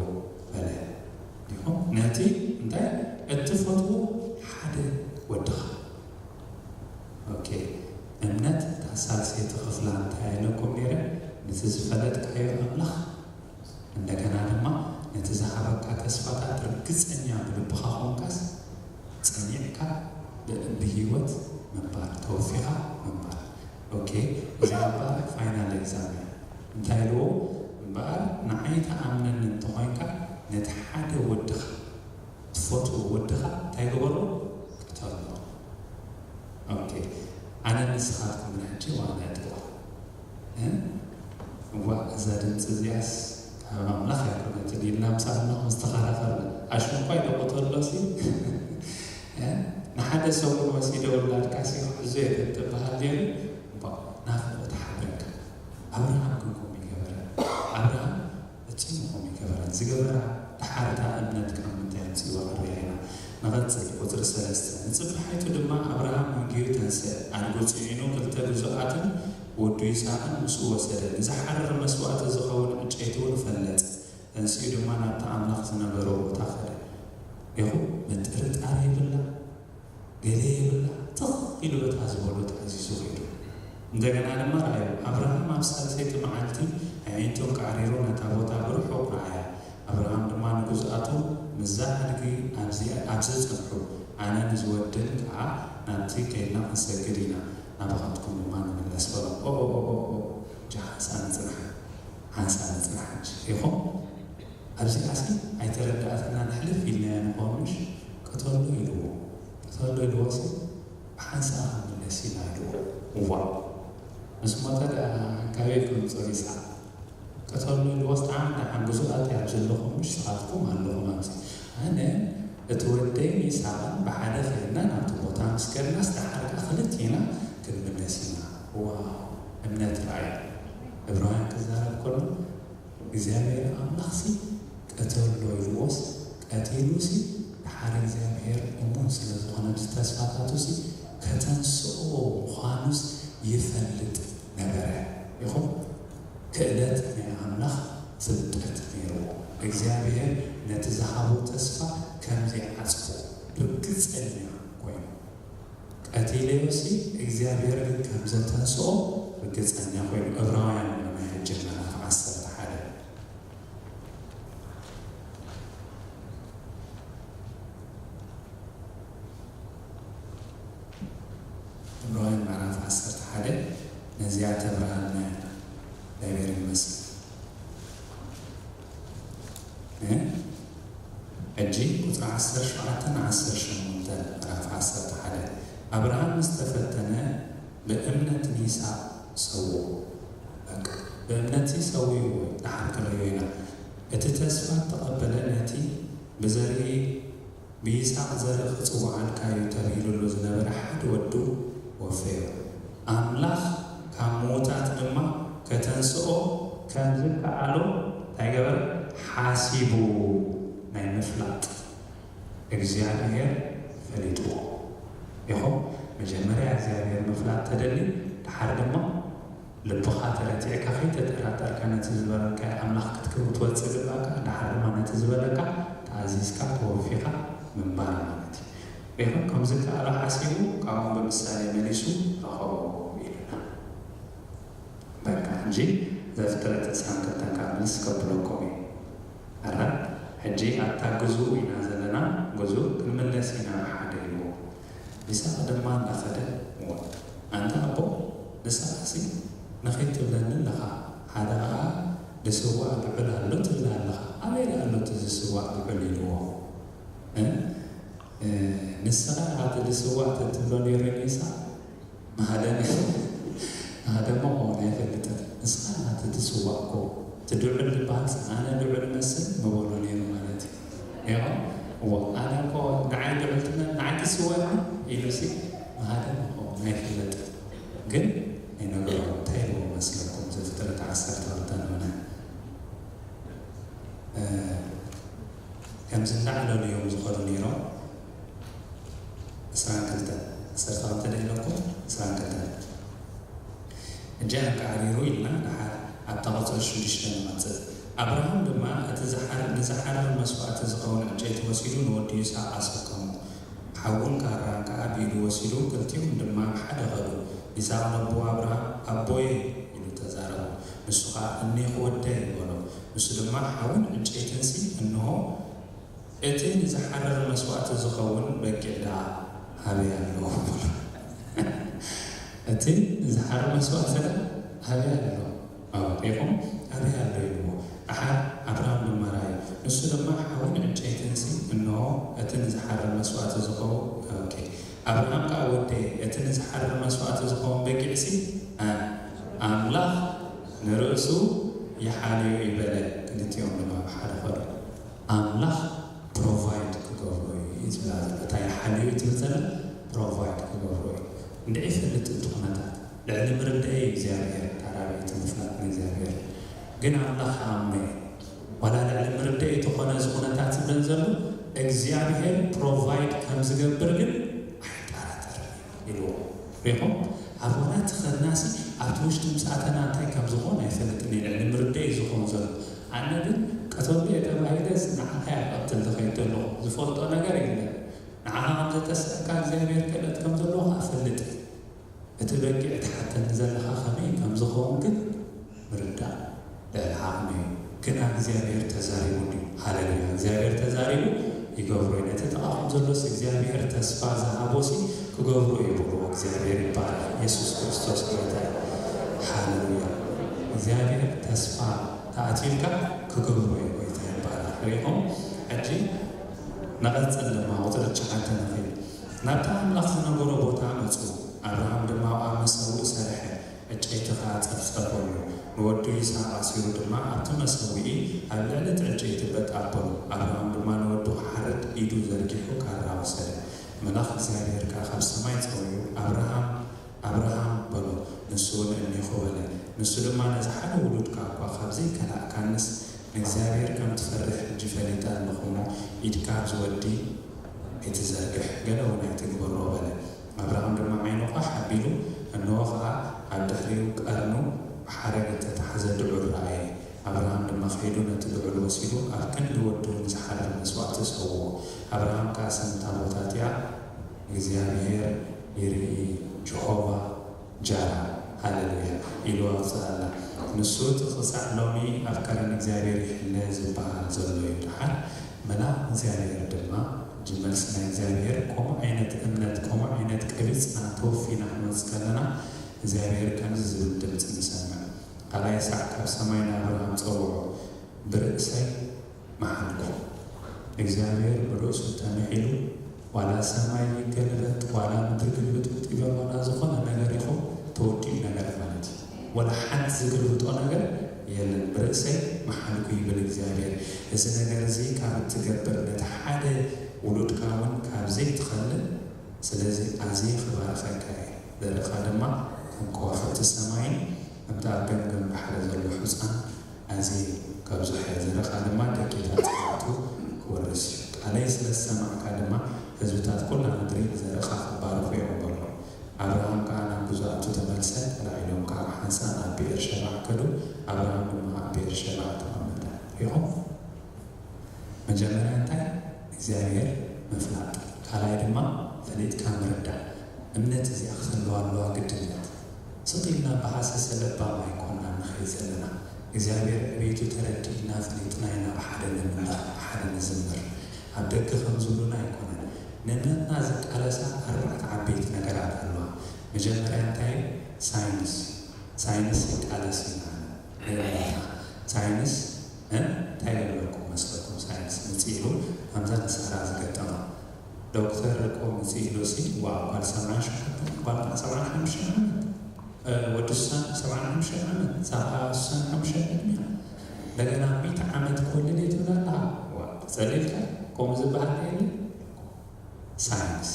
በለ። ዲኹም ነቲ እንታይ እትፈትዎ ሓደ ወድኻ። ኦኬ፣ እምነት እታ ሳልሰይቲ ክፍላ እንታይ ኢለኩም ነይረ? ነቲ ዝፈለጥካዮ ኣምላኽ እንደገና ድማ ነቲ ዝሃበካ ተስፋታት ርግጸኛ ብልብኻ ኾንካስ ጸኒዕካ ብ- ብህይወት ምንባር፣ ተወፊኻ ምንባር። ኦኬ፣ እዚ ምንባር ፋይናል ኤግዛም እያ። እንታይ ኢልዎ? እምበኣር ንዓይ ተኣምነኒ እንተኾይንካ ነቲ ሓደ ወድኻ፣ ትፈትዎ ወድኻ እንታይ ግበሮ? ቅተሎ። ኦኬ፣ ኣነ ንስኻትኩም ንሕጂ ዋና ጥዋ እዋ፣ እዛ ድምፂ እዚኣስ ካብ ኣምላኽ ኣይኮነትን ኢልና ምሳና ምስ ተኸራኸርና፣ ኣሽንኳይ ዶ ቅተሎ ሲ ንሓደ ሰሙን ወሲደ ውላድካ ሲ ክሕዞ የገጥም በሃል ነይሩ። እባ ናፍቆት ሓብረካ። ኣብርሃም ግን ከምኡ ይገበረ። ኣብርሃም ፈጺሙ ከምኡ ይገበረ። ዝገበራ ደሓር እታ እምነት ካብ ምንታይ ኣምጺእዋ ክንሪኣ ኢና። ንቐጽል፣ ቁጽሪ ሰለስተ። ንጽባሒቱ ድማ ኣብርሃም ኣንጊሁ ተንስአ፣ ኣድጉ ጽዒኑ ክልተ ግዙኣትን ወዱ ይስሐቅን ምስኡ ወሰደ። ንዝሓርር መስዋእቲ ዝኸውን ዕጨይቲ እውን ፈለጸ። ተንሲኡ ድማ ናብቲ ኣምላኽ ዝነበሮ ቦታ ከደ። ኢኹ ምጥርጣር የብላ፣ ገለ የብላ፣ ትኽ ኢሉ በታ ዝበሎ ተኣዚዙ ኸይዱ። እንደገና ድማ ረኣዩ፣ ኣብርሃም ኣብ ሳልሰይቲ መዓልቲ ኣዒንቶም ቃዕሪሩ ነታ ቦታ ብርሑቕ ረኣያ። ኣብርሃም ድማ ንግዙኣቱ፣ ምስዛ ኣድጊ ኣብዚ ኣብ ዘጽንሑ፣ ኣነን እዚ ወድን ከኣ ናብቲ ከይድና ክንሰግድ ኢና፣ ናባኻትኩም ድማ ንምለስ በሎም። ኦ፣ ኦ፣ ኦ፣ ኦ፣ ኦ፣ እጃ ሓንሳእ ንጽናሕ፣ ሓንሳእ ንጽናሕ እንጂ። ኢኹም ኣብዚኣሲ ኣይተረዳእትና ንሕልፍ ኢልናዮ ንኸውን ምሽ? ቅተሎ ኢልዎ። ቅተሎ ኢልዎሲ ብሓንሳእ ክንምለስ ኢና ኢልዎ። እዋ፣ ምስ ሞተ ደኣ ካበይ ክምፅኦ ይስሓቅ? ቅተሎ ኢልዎስ ደሓን ደሓን ግዙኣት እያ ኣብ ዘለኹም ምሽ ስኻትኩም ኣለኹም ኣብዚ። ኣነ እቲ ወደይን ይስሓቅን ብሓደ ኸይድና ናብቲ ቦታ ምስ ከድናስ ደሓር ከኣ ክልቴና ክንምለስ ኢና። ዋው፣ እምነት ረኣዩ። ዕብራውያን ክዛረብ ከሎ እግዚኣብሔር ኣምላኽሲ ቅተሎ ኢልዎስ ቀቲሉሲ፣ ደሓር እግዚኣብሔር እሙን ስለ ዝኾነ፣ ኣብዚ ተስፋታቱሲ ከተንስኦ ምዃኑስ ይፈልጥ ነበረ። ኢኹም ክእለት ናይ ኣምላኽ ፍልጠት ነይርዎ። እግዚኣብሔር ነቲ ዝሃቦ ተስፋ ከም ዘይዓጽፎ ርግጸኛ ኮይኑ። ቀቲለዮሲ እግዚኣብሔር ግን ከም ዘተንስኦ ርግጸኛ ኮይኑ። ዕብራውያን ናይ ሕጂ ምዕራፍ ዓሰርተ ሓደ። ዕብራውያን ምዕራፍ ዓሰርተ ሓደ ነዚኣ ተብርሃልና እያ። እግዚኣብሔር ይመስገን። እ? ሕጂ ቁጽሪ ዓሰርተ ሸውዓተ ን ዓሰርተ ሸሞንተ ምዕራፍ ዓሰርተ ሓደ። ኣብርሃም ምስ ተፈተነ ብእምነት ንይስሓቅ ሰውኦ። በቃ፣ ብእምነት ሰውእዎ፣ ደሓር ክንርእዮ ኢና። እቲ ተስፋ እተቐበለ ነቲ ብዘርኢ ብይስሓቅ ዘርኢ ክጽውዓልካ እዩ ተብሂሉሉ ዝነበረ ሓደ ወዱ ወፈዮ። ኣምላኽ ካብ ምዉታት ድማ ከተንስኦ ከም ዝከኣሎ እንታይ ገበረ? ሓሲቡ። ናይ ምፍላጥ እግዚኣብሔር ፈሊጥዎ። ኢኹም መጀመርያ እግዚኣብሔር ምፍላጥ ተደሊ፣ ደሓር ድማ ልብኻ ተረቲዕካ ከይተጠራጠርካ ነቲ ዝበለካዮ ኣምላኽ ክትክብ ክትወጽእ ግባእካ፣ ደሓር ድማ ነቲ ዝበለካ ተኣዚዝካ ተወፊኻ ምንባር ማለት እዩ። ኢኹም ከም ዝከኣሎ ሓሲቡ ካብኦም ብምሳሌ መሊሱ ረኸቦ ኢሉና። በቃ ሕጂ ዘፍጥረት ዕስራን ክልተን ካብ መልስ ከብለኩም እዩ። ኣረ ሕጂ ኣብታ ግዙእ ኢና ዘለና፣ ግዙእ ክንምለስ ኢና ሓደ ኢልዎ። ይስሓቅ ድማ እንዳኸደ፣ እወ ኣንታ ኣቦ፣ ንስኻሲ ንኺድ ትብለኒ ኣለኻ፣ ሓደ ኸኣ ዝስዋእ ብዑል ኣሎ ትብል ኣለኻ፣ ኣበይ ደኣ ኣሎ እቲ ዝስዋእ ብዑል ኢልዎ። እ? እ፣ ንስኻ ኢኻ እቲ ዝስዋእ ተትብሎ ነይሩ ኒሳ፣ ማህደም ማህደሞ ክኸውን ኣይፈልጥን። ንስኻ ኢኻ እቲ ዝስዋእ እኮ። እቲ ድዑል ዝበሃል ኣነ ድዑል መስል ምበሎ ነይሩ ማለት እዩ። እሞ እዎ ኣነ እኮ ንዓይ ድዑል ትመን ንዓይ ትስወኒ ኢሉሲ ማህደም ክኸውን ኣይፍለጥን። ግን ኣይነገሮ እንታይ ኢልዎ መስለኩም? ዘፍጥረት ዓሰርተ ክልተ ንሆነ ከምዚ እንዳዕለሉ እዮም ዝኾኑ ነይሮም። ዕስራን ክልተን፣ ዓሰርተ ክልተ ዶ ኢለኩም? ዕስራን ክልተን። እጃ ኣንቃዕሪሩ ኢልና ደሓር ኣብታ ቁፅሪ ሽዱሽተ ንመፅእ። ኣብርሃም ድማ እቲ ዝሓር ንዝሓርር መስዋእቲ ዝኸውን ዕንጨይቲ ወሲዱ ንወዱ ይስሐቅ ኣሰከሞ። ሓውን ካራን ከዓ ብኢዱ ወሲዱ ክልቲኦም ድማ ብሓደ ኸዱ። ይስሐቅ ነቦ ኣብርሃም ኣቦየ ኢሉ ተዛረቦ። ንሱ ከዓ እኔኹ ወደይ በሎ። ንሱ ድማ ሓውን ዕንጨይትንሲ እንሆ እቲ ንዝሓርር መስዋእቲ ዝኸውን በጊዕ ደኣ ኣበይ ኣሎ? እቲ ንዝሓርር መስዋእቲ ደኣ ኣበይ ኣሎ? ኣዎ ሪኹም ኣበይ ኣሎ ኢልዎ። ደሓር ኣብርሃም ድማ ራእዩ። ንሱ ድማ ሓውን ዕንጨይትንሲ እንሆ እቲ ንዝሓርር መስዋእቲ ዝኸውን። ኦኬ ኣብርሃም ከዓ ወደየ እቲ ንዝሓርር መስዋእቲ ዝኸውን በጊዕሲ ኣምላኽ ንርእሱ ይሓልዮ ይበለ። ክልቲኦም ድማ ብሓደ ኸዱ። ኣምላኽ ፕሮቫይድ ክገብሮ እዩ እዩ ዝብላ ዘሎ። እታ ይሓልዮ እዩ ትብል ዘላ ፕሮቫይድ ክገብሮ እዩ። እንድዒ ይፈልጥ እቲ ኩነታት ልዕሊ ምርዳእ እዩ እግዚኣብሔር ታራቢቲ ምፍላጥ ንእግዚኣብሔር ግን ኣምላኽ ኣምኖ እዩ። ዋላ ልዕሊ ምርዳእ እዩ ተኾነ እዚ ኩነታት ዝብለን ዘሎ እግዚኣብሔር ፕሮቫይድ ከም ዝገብር ግን ኣይጠራጠርን ኢልዎ። ሪኹም ኣብ ወላ ትኸድናሲ ኣብቲ ውሽጢ ምስ ኣተና እንታይ ከም ዝኾን ኣይፈልጥን እየ። ልዕሊ ምርዳእ እዩ ዝኾን ዘሎ። ኣነ ግን ቀተሉ እየ ተባሂለ ንዓኻ እያ ቀትል ዝኸይድ ዘለኹ ዝፈልጦ ነገር የለን። ንዓኻ ከም ዘተስእካ እግዚኣብሔር ክእለት ከም ዘለዎ ከዓ ፈልጥ እየ። እቲ በጊዕ ትሓተኒ ዘለኻ ከመይ ከም ዝኸውን ግን ምርዳእ ልዕሊ ዓቕሚ እዩ። ግና እግዚኣብሔር ተዛሪቡ እንድዩ። ሃሌሉያ! እግዚኣብሔር ተዛሪቡ ይገብሮ እዩ። ነቲ ተቓኹም ዘሎስ እግዚኣብሔር ተስፋ ዝሃቦሲ ክገብሮ እዩ ብሎ እግዚኣብሔር ይባረኽ። ኢየሱስ ክርስቶስ ጎይታ እዩ። ሃሌሉያ! እግዚኣብሔር ተስፋ ተኣትዩልካ ክገብሮ እዩ። ጎይታ ይባረኽ። ሪኢኹም? ሕጂ ንቐጽል ድማ ቁፅሪ ትሽዓተ ንኺድ። ናብቲ ኣምላኽ ዝነገሮ ቦታ መጹ። ኣብርሃም ድማ ኣብኣ መሰውእ ሰርሐ፣ ዕጨይቲ ኸኣ ጸፍጸፈሉ። ንወዱ ይስሐቅ ኣሲሩ ድማ ኣብቲ መሰውኢ ኣብ ልዕሊ እቲ ዕጨይቲ በጥ ኣበሎ። ኣብርሃም ድማ ንወዱ ክሓርድ ኢዱ ዘርጊሑ ካራ ወሰደ። መልኣኽ እግዚኣብሔር ከኣ ካብ ሰማይ ጸውዩ፣ ኣብርሃም፣ ኣብርሃም በሎ። ንሱ እውን እኔኹ በለ። ንሱ ድማ ነዚ ሓደ ውሉድካ እኳ ካብ ዘይከላእካንስ ንእግዚኣብሔር ከም ትፈርሕ ሕጂ ፈሊጠ ኣለኹ እሞ ኢድካ ኣብዚ ወዲ ኣይትዘርግሕ፣ ገለ እውን ኣይትግበሮ በለ። ኣብርሃም ድማ ዓይኑ ቋሕ ኣቢሉ፣ እንሆ ኸኣ ኣብ ድሕሪኡ ቀርኑ ብሓረግ እተታሕዘ ድዑል ረኣየ። ኣብርሃም ድማ ከይዱ ነቲ ድዑል ወሲዱ ኣብ ክንዲ ወዱ ንዝሓርድ መስዋእቲ ሰውኦ። ኣብርሃም ከኣ ስም እታ ቦታ እቲኣ እግዚኣብሔር ይርኢ፣ ጀሆቫ ጃራ፣ ሃሌሉያ፣ ኢሉ ኣውፅኣላ። ንሱ እቲ ክሳዕ ሎሚ ኣብ ከረን እግዚኣብሔር ይሕለ ዝበሃል ዘሎ እዩ። ደሓር መልኣኽ እግዚኣብሔር ድማ፣ እጂ መልሲ ናይ እግዚኣብሔር፣ ከምኡ ዓይነት እምነት፣ ከምኡ ዓይነት ቀቢፅና ተወፊና ክንወፅእ ከለና እግዚኣብሔር ከምዚ ዝብል ድምፂ ንሰምዕ። ካልኣይ ሳዕ ካብ ሰማይ ንኣብርሃም ጸውዖ፣ ብርእሰይ መሓልኩ። እግዚኣብሔር ብርእሱ ተመሒሉ ዋላ ሰማይ ይገልበጥ ዋላ ምድሪ ግልብጥብጥ ይበል ዋላ ዝኾነ ነገር ይኹን ተወዲኡ ነገር ማለት እዩ። ዋላ ሓንቲ ዝግልብጦ ነገር የለን። ብርእሰይ መሓልኩ ይብል እግዚኣብሔር። እዚ ነገር እዚ ካብ እትገብር ነቲ ሓደ ውሉድካ እውን ካብ ዘይትኸልእ ስለዚ ኣዝየ ክባርኸካ እየ። ዘርእኻ ድማ ከም ከዋኽብቲ ሰማይን ከምቲ ኣብ ገምገም ባሕሪ ዘሎ ሑጻን ኣዝየ ከብዝሖ እየ። ዘርእኻ ድማ ደቂታት ጸላእቱ ክወርስ እዩ። ቃለይ ስለ ዝሰማዕካ ድማ ህዝብታት ኩላ ምድሪ ብዘርእኻ ክባረኹ እዮም በሎ። ኣብርሃም ከኣ ናብ ግዝኣቱ ተመልሰ፣ ተላዒሎም ከኣ ብሓንሳእ ናብ ብኤርሸባዕ ከዱ። ኣብርሃም ድማ ኣብ ብኤርሸባዕ ተቐመጠ። ሪኹም? መጀመርያ እንታይ እግዚኣብሔር ምፍላጥ፣ ካልኣይ ድማ ፈሊጥካ ምርዳእ። እምነት እዚኣ ክትህልዋ ኣለዋ ግድነት። ስቕ ኢልና ብሃሰሰ ለባም ኣይኮንና ንኸይድ ዘለና። እግዚኣብሔር ዕቤቱ ተረዲእና ፈሊጥና ኢና ብሓደ ንምለኽ ብሓደ ንዝምር። ኣብ ደገ ከም ዝብሉና ኣይኮነን። ንእምነትና ዝቃለሳ ኣርባዕተ ዓበይቲ ነገራት ኣለዋ። መጀመርያ እንታይ? ሳይንስ። ሳይንስ ይቃለስ ኢና ንእምነትና። ሳይንስ እንታይ ገበረኩም መስለኩም? ሳይንስ ምጽእ ኢሉ ከምዛ ንሳራ ዝገጠማ ዶክተር እኮ መጽእ ኢሉ ሲ ዋ ጓል ሰብዓን ሸውዓተን ጓል ሰብዓን ሓሙሽተ ዓመት ወዲ ስሳን ሰብዓን ሓሙሽተ ዓመት ሳባ ስሳን ሓሙሽተ ዕድሚያ እንደገና ሚእቲ ዓመት ክወልድ እየ ትብል ኣላ። ዋ ተጸሊልካ ከምኡ ዝበሃል የለ። ሳይንስ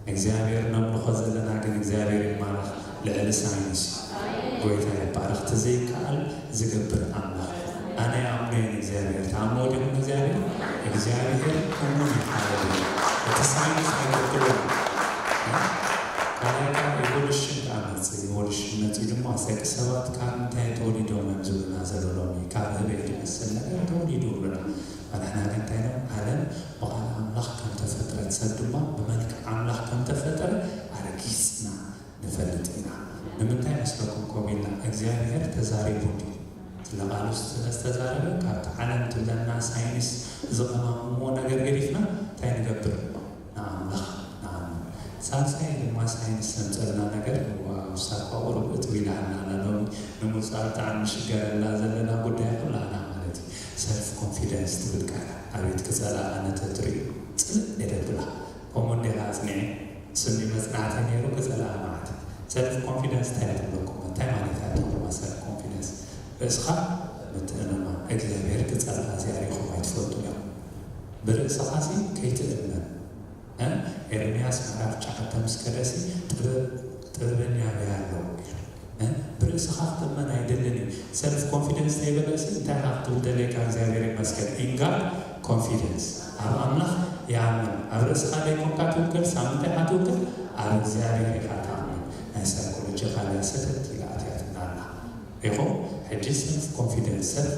እግዚኣብሔር ነምልኾ ዘለና ግን እግዚኣብሔር ይባረኽ። ልዕሊ ሳይንስ ጎይታ ይባረኽ። እቲ ዘይከኣል ዝገብር ኣምላኽ ኣነ ኣምኖ እየ እግዚኣብሔር። ተኣምኖ ዲኹም እግዚኣብሔር? እግዚኣብሔር እሙን እዩ። ሃሌሉያ። እቲ ሳይንስ ኣይገብርን። ካልኣይ ካብ ኢቮሉሽን ከዓ መፅእ። ኢቮሉሽን መፅኡ ድማ ደቂ ሰባት ካብ እንታይ ተወሊዶም እዮም ዝብሉና ዘሎ ሎሚ። ካብ ህበይ ዝመስል ነገር ተወሊዱ ይብሉና። ንሕና ግን እንታይ ነው ዓለም ብቓል ኣምላኽ ከም ተፈጥረት ሰብ ድማ ብመልክዕ ኣምላኽ ከም ተፈጠረ ኣረጊፅና ንፈልጥ ኢና። ንምንታይ መስለኩም ከምኡ ኢልና እግዚኣብሔር ተዛሪቡ እንዲ ስለ ቃሉ ስለ ዝተዛረበ ካብቲ ዓለም ትብለና ሳይንስ ዝቐማምሞ ነገር ገዲፍና እንታይ ንገብር? ንኣምላኽ ንኣምን። ሳልሳይ ድማ ሳይንስ ዘምፀልና ነገር እዋ ውሳኳ ቁሩብ እትው ኢላና ኣላ ሎሚ ንምውፃእ ብጣዕሚ ንሽገረላ ዘለና ጉዳይ ኩላና ማለት እዩ። ሰልፍ ኮንፊደንስ ትብል ቃል ኣቤት ክፀላ ኣነ ተትሪኡ ፅልእ የደብላ። ከምኡ እንዲኻ ኣፅኒዐ ስኒ መፅናዕቲ ነይሩ ክፀላ መዓት ሰልፍ ኮንፊደንስ እንታይ ትብለኩም እንታይ ማለት ኣትብልዋ ሰልፍ ኮንፊደንስ ርእስኻ ምትእምማን እግዚኣብሔር ክፀልኣ እዚኣ ሪኹም ኣይትፈልጡ እዮም ብርእስኻ ሲ ከይትእመን እ? ኤርምያስ ምዕራፍ ትሽዓተ ምስ ከደሲ ጥበብ ጥበበኛ በይ ኣለዉ ኢሉ እ? ብርእስኻ ክትእመን ኣይደልን እዩ ሰልፍ ኮንፊደንስ ተይበለሲ እንታይ ካ ክትብል ደለካ እግዚኣብሔር ይመስገን ኢንጋድ ኮንፊደንስ ኣብ ኣምላኽ ይኣምን ኣብ ርእስኻ ዘይኮንካ ትውክል ሳብ ምንታይ ካ ትውክል ኣብ እግዚኣብሔር ኢኻ ትኣምን ናይ ሳይኮሎጂካል እያ ሰተት ኢላ ኣትያትና ኣላ ኢኹም ሕጂ ሰልፍ ኮንፊደንስ ሰልፍ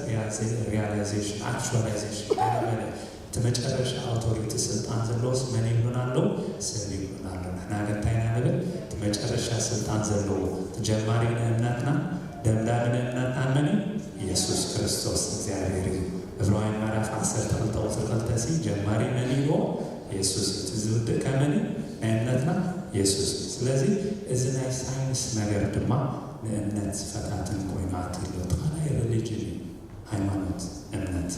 ሪያላይዜሽን ኣክቹዋላይዜሽን ገለመለ እቲ መጨረሻ ኣውቶሪቲ ስልጣን ዘለዎስ መን ይብሉና ኣለዉ? ሰብ ይብሉና ኣለዉ። ንሕና ግን እንታይ ኢና ንብል? እቲ መጨረሻ ስልጣን ዘለዎ እቲ ጀማሪ ንእምነትና ደምዳሚ ንእምነትና መን እዩ? ኢየሱስ ክርስቶስ እግዚኣብሔር እዩ። ዕብራውያን ምዕራፍ ዓሰርተ ክልተ ቁፅሪ ክልተ ሲ ጀማሪ መን ኢልዎ? ኢየሱስ እዩ። እቲ ዝውድእ ከመን እዩ? ናይ እምነትና ኢየሱስ እዩ። ስለዚ እዚ ናይ ሳይንስ ነገር ድማ ንእምነት ዝፈታትን ኮይኑ ኣትዩ ኣሎ። እቲ ካልኣይ ሪሊጅን እዩ። ሃይማኖት እምነት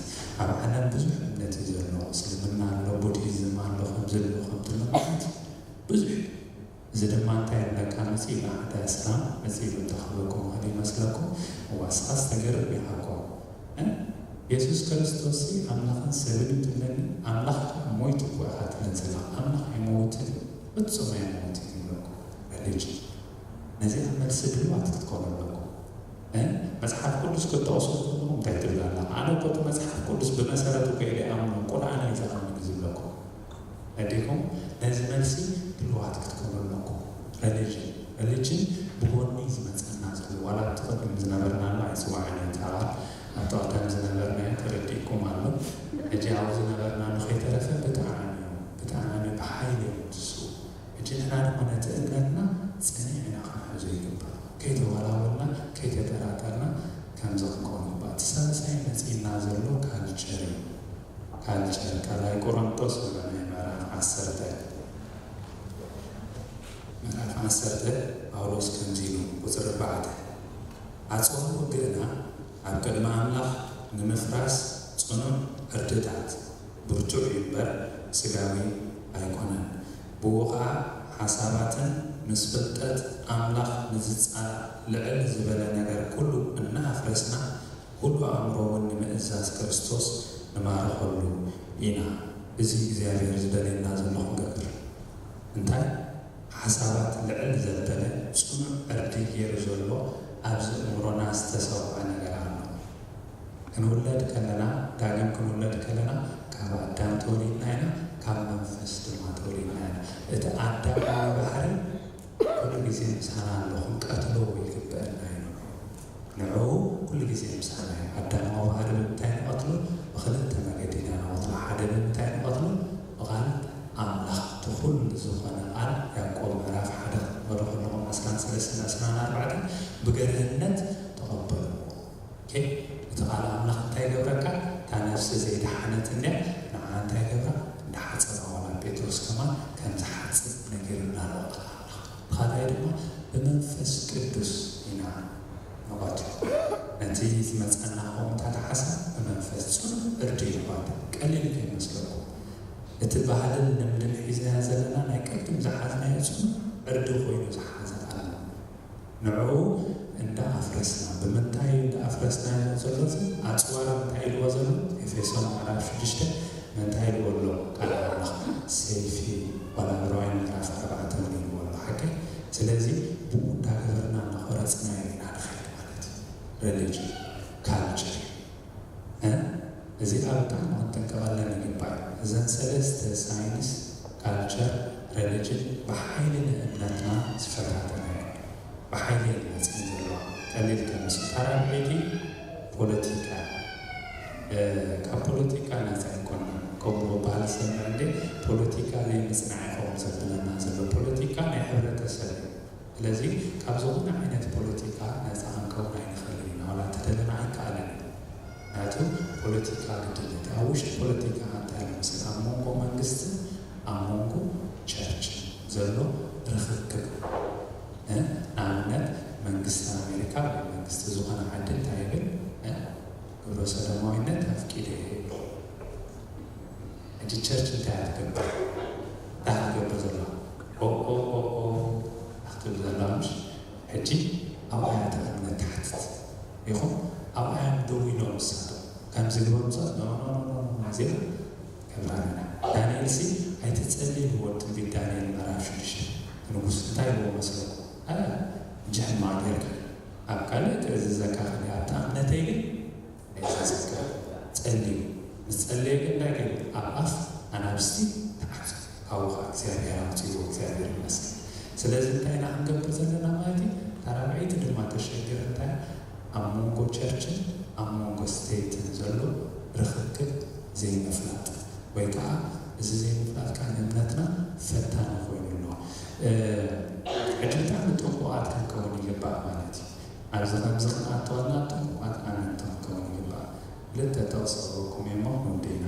ኣብ ዓለም ብዙሕ እምነት እዩ ዘሎ እስልምና ኣሎ ቡድሂዝም ኣሎ ከምዚ ኣሎ ከምትሎ ማለት ብዙሕ እዚ ድማ እንታይ ይብለካ መፂ ኢሉ ሓደ እስላም መፂ ኢሉ እንተኽበኩም ኸደ ይመስለኩም እዋ ስኻስ ተገርም ኢኻ እኮ እ? የሱስ ክርስቶስ ኣምላኽን ሰብን እዩ ትብለኒ ኣምላኽ ከዓ ሞይቱ እኮ ኢኻ ትብለን ዘለኻ ኣምላኽ ኣይመውትን እዩ ፍፁም ኣይመውትን ይብለኩም ሪሊጅን ነዚኣ መልሲ ድልዋት ክትኮኑ ኣለኩም መፅሓፍ ቅዱስ ክትጠቕሱ ከለኹም እንታይ ትብል ኣለኻ ኣነ እኮ እቲ መፅሓፍ ቅዱስ ብመሰረቱ ከይደ ኣምኖ ቁርኣን እዩ ዝኣምን እዩ ዝብለኩም ኣዲኹም ነዚ መልሲ ድልዋት ክትኮኑ ኣለኩም ሪሊጅን ሪሊጅን ብጎኒ ዝመፀና ዘሎ ዋላ እቲ ቅድም ዝነበርናሉ ኣይፅዋዕን እዩ ተባል ኣብቲ ቀደም ዝነበርናዮ ተረዲእኩም ኣሎ ሕጂ ኣብ ዝነበርና ንኸይተረፈ ብጣዕሚ እዩ ብጣዕሚ ብሓይሊ እዮም ዝስዉ ሕጂ ንሕና ድማ ነቲ እምነትና ፅኒዕ ኢና ክንሕዞ ይግባእ ከይተወላወልና ከይተጠራጠርና ከምዚ ክንከውን ይግባእ እቲ ሳልሳይ መፂእና ዘሎ ካልቸር እዩ ካልቸር ካልኣይ ቆሮንጦስ ምዕራፍ ዓሰርተ ምዕራፍ ዓሰርተ ጳውሎስ ከምዚ ኢሉ ቁፅሪ ኣርባዕተ ኣፀዋውግእና ኣብ ቅድሚ ኣምላኽ ንምፍራስ ፅኑዕ ዕርድታት ብርቱዕ እዩ እምበር ስጋዊ ኣይኮነን ብኡ ኸዓ ሓሳባትን ምስ ፍልጠት ኣምላኽ ንዝፃእ ልዕል ዝበለ ነገር ኩሉ እናኣፍረስና ኩሉ ኣእምሮ እውን ንምእዛዝ ክርስቶስ ንማርኸሉ ኢና እዚ እግዚኣብሔር ዝደልየና ዘሎ ክንገብር እንታይ ሓሳባት ልዕል ዘበለ ጽኑዕ ዕርዲ ገይሩ ዘሎ ኣብዚ እምሮና ዝተሰውዐ ነገር ኣሎ። ክንውለድ ከለና፣ ዳግም ክንውለድ ከለና ካብ ኣዳም ተወሊድና ኢና፣ ካብ መንፈስ ድማ ተወሊድና ኢና። እቲ ኣዳማዊ ባህሪ ኩሉ ግዜ ምሳና ኣሎ፣ ክንቀትሎ ይግበአና እዩ። ንዕኡ ኩሉ ግዜ ምሳና እዩ። ኣዳማዊ ባህሪ ብምንታይ ንቐትሎ? ብኽልተ መገዲ ኢና ንቐትሎ። ሓደ ብምንታይ ንቐትሎ? ብቓል ኣምላኽ፣ እቲ ኩሉ ዝኾነ ቃል። ያዕቆብ ምዕራፍ ሓደ ክትቕበሉ ከለኹም ዕስራን ሰለስተን ዕስራን ኣርባዕተን ብገርህነት ተቐበልዎ። ኦኬ? እቲ ቃል ኣምላኽ እንታይ ይገብረካ? እታ ነፍሲ ዘይደሓነት እንድያ ንዓ እንታይ ይገብራ? እንዳሓጸባ፣ ዋላ ጴጥሮስ ከማን ከም ዝሓጽብ ነጊሩና ኣሎ ቃል ኣምላኽ። ካልኣይ ድማ ብመንፈስ ቅዱስ ኢና ንቐትሎ። ነቲ ዝመጸና ከምኡታት ሓሳብ ብመንፈስ ጽኑዕ ዕርዲ ንቐትሎ። ቀሊል ከይመስለኩም። እቲ ባህልን ልምድን ሒዝና ዘለና ናይ ቅድም ዝሓዝናዮ ጽኑ ዕርዲ ኮይኑ ዝሓዘ ኣሎ። ንዕኡ እንዳ ኣፍረስና፣ ብምንታይ እንዳ ኣፍረስናዮ ዘሎ? ኣጽዋር እንታይ ኢልዎ ዘሎ? ኤፌሶን ምዕራፍ ሽዱሽተ እንታይ ኢልዎ ኣሎ? ቃል ኣምላኽ ሰይፊ፣ ዋላ ዕብራውያን ምዕራፍ ኣርባዕተ እውን ኢልዎ ኣሎ። ሓቂ። ስለዚ ብኡ እንዳገበርና እናኾረጽናዮ ኢና ንኸይድ ማለት እዩ። ሪሊጅን፣ ካልቸር፣ እ? እዚኣ ብጣዕሚ ክንጥንቀቐለን ይግባእ። እዘን ሰለስተ፣ ሳይንስ፣ ካልቸር፣ ሪሊጅን፣ ብሓይሊ ንእምነትና ዝፈታተና እየን። ብሓይሊ እየን መፅእን ዘለዋ። ቀሊል ከምስል። ታራብዒቲ ፖለቲካ። እ፣ ካብ ፖለቲካ ነፃ ኣይኮንና። ከምኡ በሃል ሰምዕ እንዴ፣ ፖለቲካ ዘይምፅናዕ ይኸውን ዘብለና ዘሎ። ፖለቲካ ናይ ሕብረተሰብ እዩ። ስለዚ ካብ ዝኾነ ዓይነት ፖለቲካ ነፃ ክንከውን ኣይንኽእልን ኢና። ዋላ እንተደለና ኣይከኣልን እዩ። ምክንያቱ ፖለቲካ ግድነት እዩ። ኣብ ውሽጢ ፖለቲካ እንታይ ኣሎ መሰለካ? ኣብ መንጎ መንግስትን ኣብ መንጎ ቸርችን ዘሎ ርኽክብ። እ? ንኣብነት መንግስቲ ኣሜሪካ ወይ መንግስቲ ዝኾነ ዓዲ እንታይ ይብል? እ? ግብረ ሰዶማዊነት ኣፍቂደ ይብል። ሕጂ ቸርች እንታይ እያ ትገብር? እንታይ ክትገብር ዘለዋ? ኦ፣ ኦ፣ ኦ፣ ኦ፣ ክትብል ዘለዋ ምሽ? ሕጂ ኣብኣ እያ እታ እምነት ትሓትት። ኢኹም ኣብኣ እዮም ደው ኢሎም ንሳቶም። ከምዚ ግበሩ ንሳት፣ ኖ፣ ኖ፣ ኖ፣ ኖ፣ ኖ፣ እዚኣ ገብራ ኣለና። ዳንኤል ሲ ኣይትጸልይ ብዎ ትንቢት ዳንኤል ምዕራፍ ሽዱሽተ። ንጉስ እንታይ ይብዎ መስለኩም? ኣረ፣ እንጂ ሕማቕ ጌርካ። ኣብ ካልእ ክእዝዘካ ክእል፣ ኣብታ እምነተይ ግን ኣይትዘክር። ጸልዩ። ምስ ጸለየ ግን እንታይ ገይሩ? ኣብ ኣፍ ኣናብስቲ ተዓጽዩ። ካብኡ ኸዓ እግዚኣብሔር ኣውፅዎ፣ እግዚኣብሔር ይመስገን። ስለዚ እንታይ ኢና ክንገብር ዘለና ማለት እዩ? እታ ራብዐይቲ ድማ ተሸግር እንታይ? ኣብ መንጎ ቸርችን ኣብ መንጎ ስቴትን ዘሎ ርኽክብ ዘይምፍላጥ፣ ወይ ከዓ እዚ ዘይምፍላጥ ከዓ ንእምነትና ፈታኒ ኮይኑ ኣሎ። እ፣ ሕጂ ብጣዕሚ ጥንቁቓት ክንከውን ይግባእ ማለት እዩ። ኣብዚ ከምዚ ክንኣተወልና ጥንቁቓት ኣመንቲ ክንከውን ይግባእ። ክልተ ጥቕሲ ክህበኩም እየ እሞ ክንውድእ ኢና።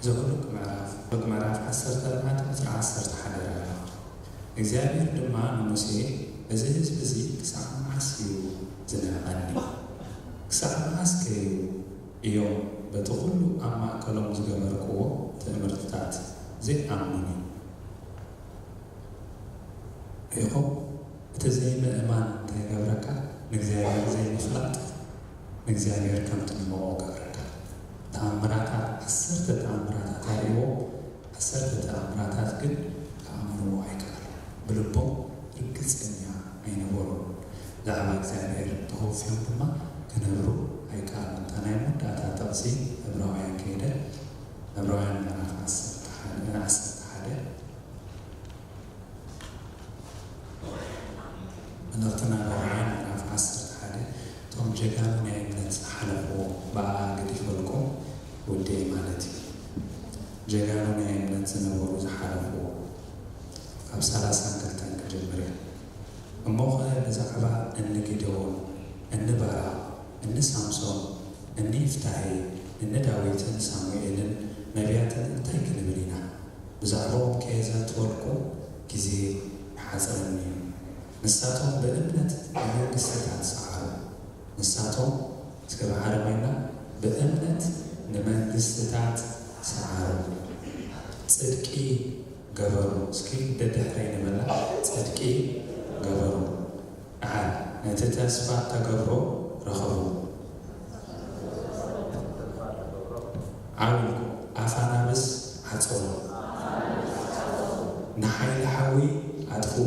ዘኍልወት ምዕራፍ፣ ዘኍልወት ምዕራፍ ዓሰርተ ኣርባዕተ ቁጽሪ ዓሰርተ ሓደ ራእይ። እግዚኣብሔር ድማ ንሙሴ፣ "እዚ ህዝቢ እዚ ክሳዕ መዓስ እዩ ዝንዕቐኒ? ክሳዕ መዓስ ከ እዮም በቲ ኹሉ ኣብ ማእከሎም ዝገበርክዎ ትእምርትታት ዘይኣምኑኒ?" ርኢኹም? እቲ ዘይምእማን እንታይ ይገብረካ? ንእግዚኣብሔር ዘይምፍላጥ ንእግዚኣብሔር ከም ትንምቖ ይገብረካ። ተኣምራታት፣ ዓሰርተ ተኣምራታት ኣርእይዎ፣ ዓሰርተ ተኣምራታት ግን ክኣምንዎ ኣይከኣሉን። ብልቦም ርግጸኛ ኣይነበሩን። ብዛዕባ እግዚኣብሔር ተወፍዮም ድማ ክነብሩ ኣይከኣሉን። እታ ናይ መወዳእታ ጥቕሲ ዕብራውያን ከይደ፣ ዕብራውያን ምዕራፍ ዓሰርተ ሓደ፣ ዓሰርተ ሓደ፣ መልእኽትና ዕብራውያን ምዕራፍ ዓሰርተ ሓደ፣ እቶም ጀጋኑ ናይ እምነት ዝሓለፍዎ፣ ብኣኣ ገዲፈልኩም ወደየ ማለት እዩ። ጀጋኑ ናይ እምነት ዝነበሩ ዝሓለፍዎ፣ ካብ ሰላሳን ክልተን ክጅምር እየ። እሞኸ ብዛዕባ እኒ ጊደዎን፣ እኒ ባራቕ፣ እኒ ሳምሶን፣ እኒ ይፍታሄ፣ እኒ ዳዊትን ሳሙኤልን ነቢያትን እንታይ ክንብል ኢና? ብዛዕባኦም ከየዘንትወልኩ ግዜ ይሓጽረኒ እዩ። ንሳቶም ብእምነት ንመንግስትታት ሰዓሩ። ንሳቶም፣ እስከ ብሓደ ኮይንና፣ ብእምነት ንመንግስትታት ሰዓሩ። ጽድቂ ገበሩ። እስኪ ደድሕረይ ንበላ። ጽድቂ ገበሩ። ደሓር ነቲ ተስፋ እተገብሮ ረኸቡ። ዓው ኢልኩም፣ ኣፍ ኣናብስ ዓጸዎ። ንሓይሊ ሓዊ ኣጥፍኡ።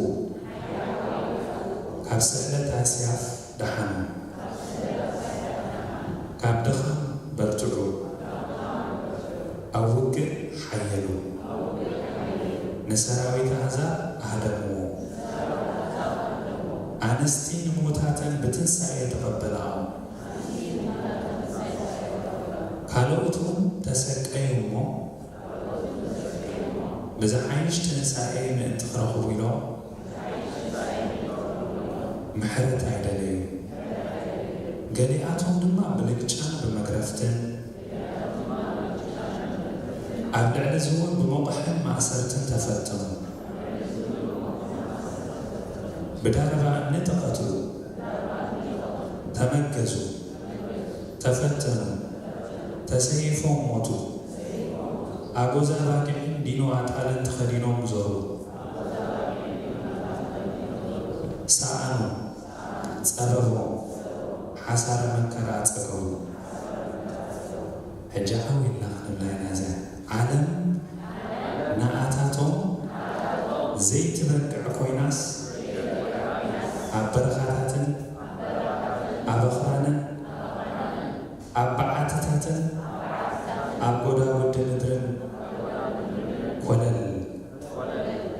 ካብ ስሕለት ኣስያፍ ደሓኑ። ካብ ድኻም በርትዑ። ኣብ ውግእ ሓየሉ። ንሰራዊት ኣህዛብ ኣህደምዎ። ኣንስቲ ንሙታተን ብትንሳኤ ተቐበላኦም። ካልኦት እውን ተሰቀዩ እሞ፣ ብዝሓይሽ ትንሳኤ ምእንቲ ክረኽቡ ኢሎም፣ ምሕረት ኣይደለዩ። ገሊኣቶም ድማ ብልግጫን ብመግረፍትን፣ ኣብ ልዕሊ እዚ እውን ብመቑሕን ማእሰርትን ተፈተኑ። ብዳርባ እምኒ ተቐትሉ፣ ተመገዙ፣ ተፈተኑ፣ ተሰይፎም ሞቱ። ኣጎዛ ባጊዕን ዲኖ ኣጣልን ተኸዲኖም ዞሩ። ሰኣኑ፣ ጸበቦም፣ ሓሳረ መከራ ጸገቡ። ሕጂ ዓው ኢልና ክንብላ ኢና እዚኣ። ዓለም ንኣታቶም ዘይትበቅዕ ኮይናስ፣ ኣብ በረኻታትን ኣብ ኣኽራንን ኣብ በዓትታትን ኣብ ጎዳጉዲ ምድርን ኮለል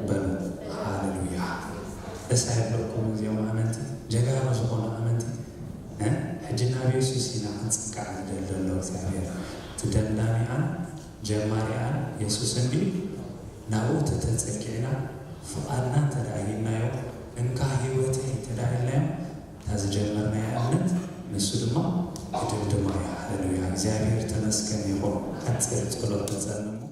በሉ። ሃሌሉያ። ደስ ኣይብለኩም እዚኦም ኣመንቲ፣ ጀጋኑ ዝኾኑ ኣመንቲ? እ? ሕጂ ናብ የሱስ ኢና ክንጽጋዕ ዝደሊ ዘሎ እግዚኣብሔር። እቲ ደምዳሚኣን ጀማሪኣን የሱስ እንድዩ። ናብኡ ተተጸጊዕና፣ ፍቓድና እንተ ደኣ ሂብናዮ፣ እንካ ህይወተይ እንተ ደኣ ኢልናዮ፣ እታ ዝጀመርናያ እምነት ንሱ ድማ ይድምድማ እዩ። ሃሌሉያ። እግዚኣብሔር ተመስገን ይኹን። ሓጺር ጸሎት ንጸልም።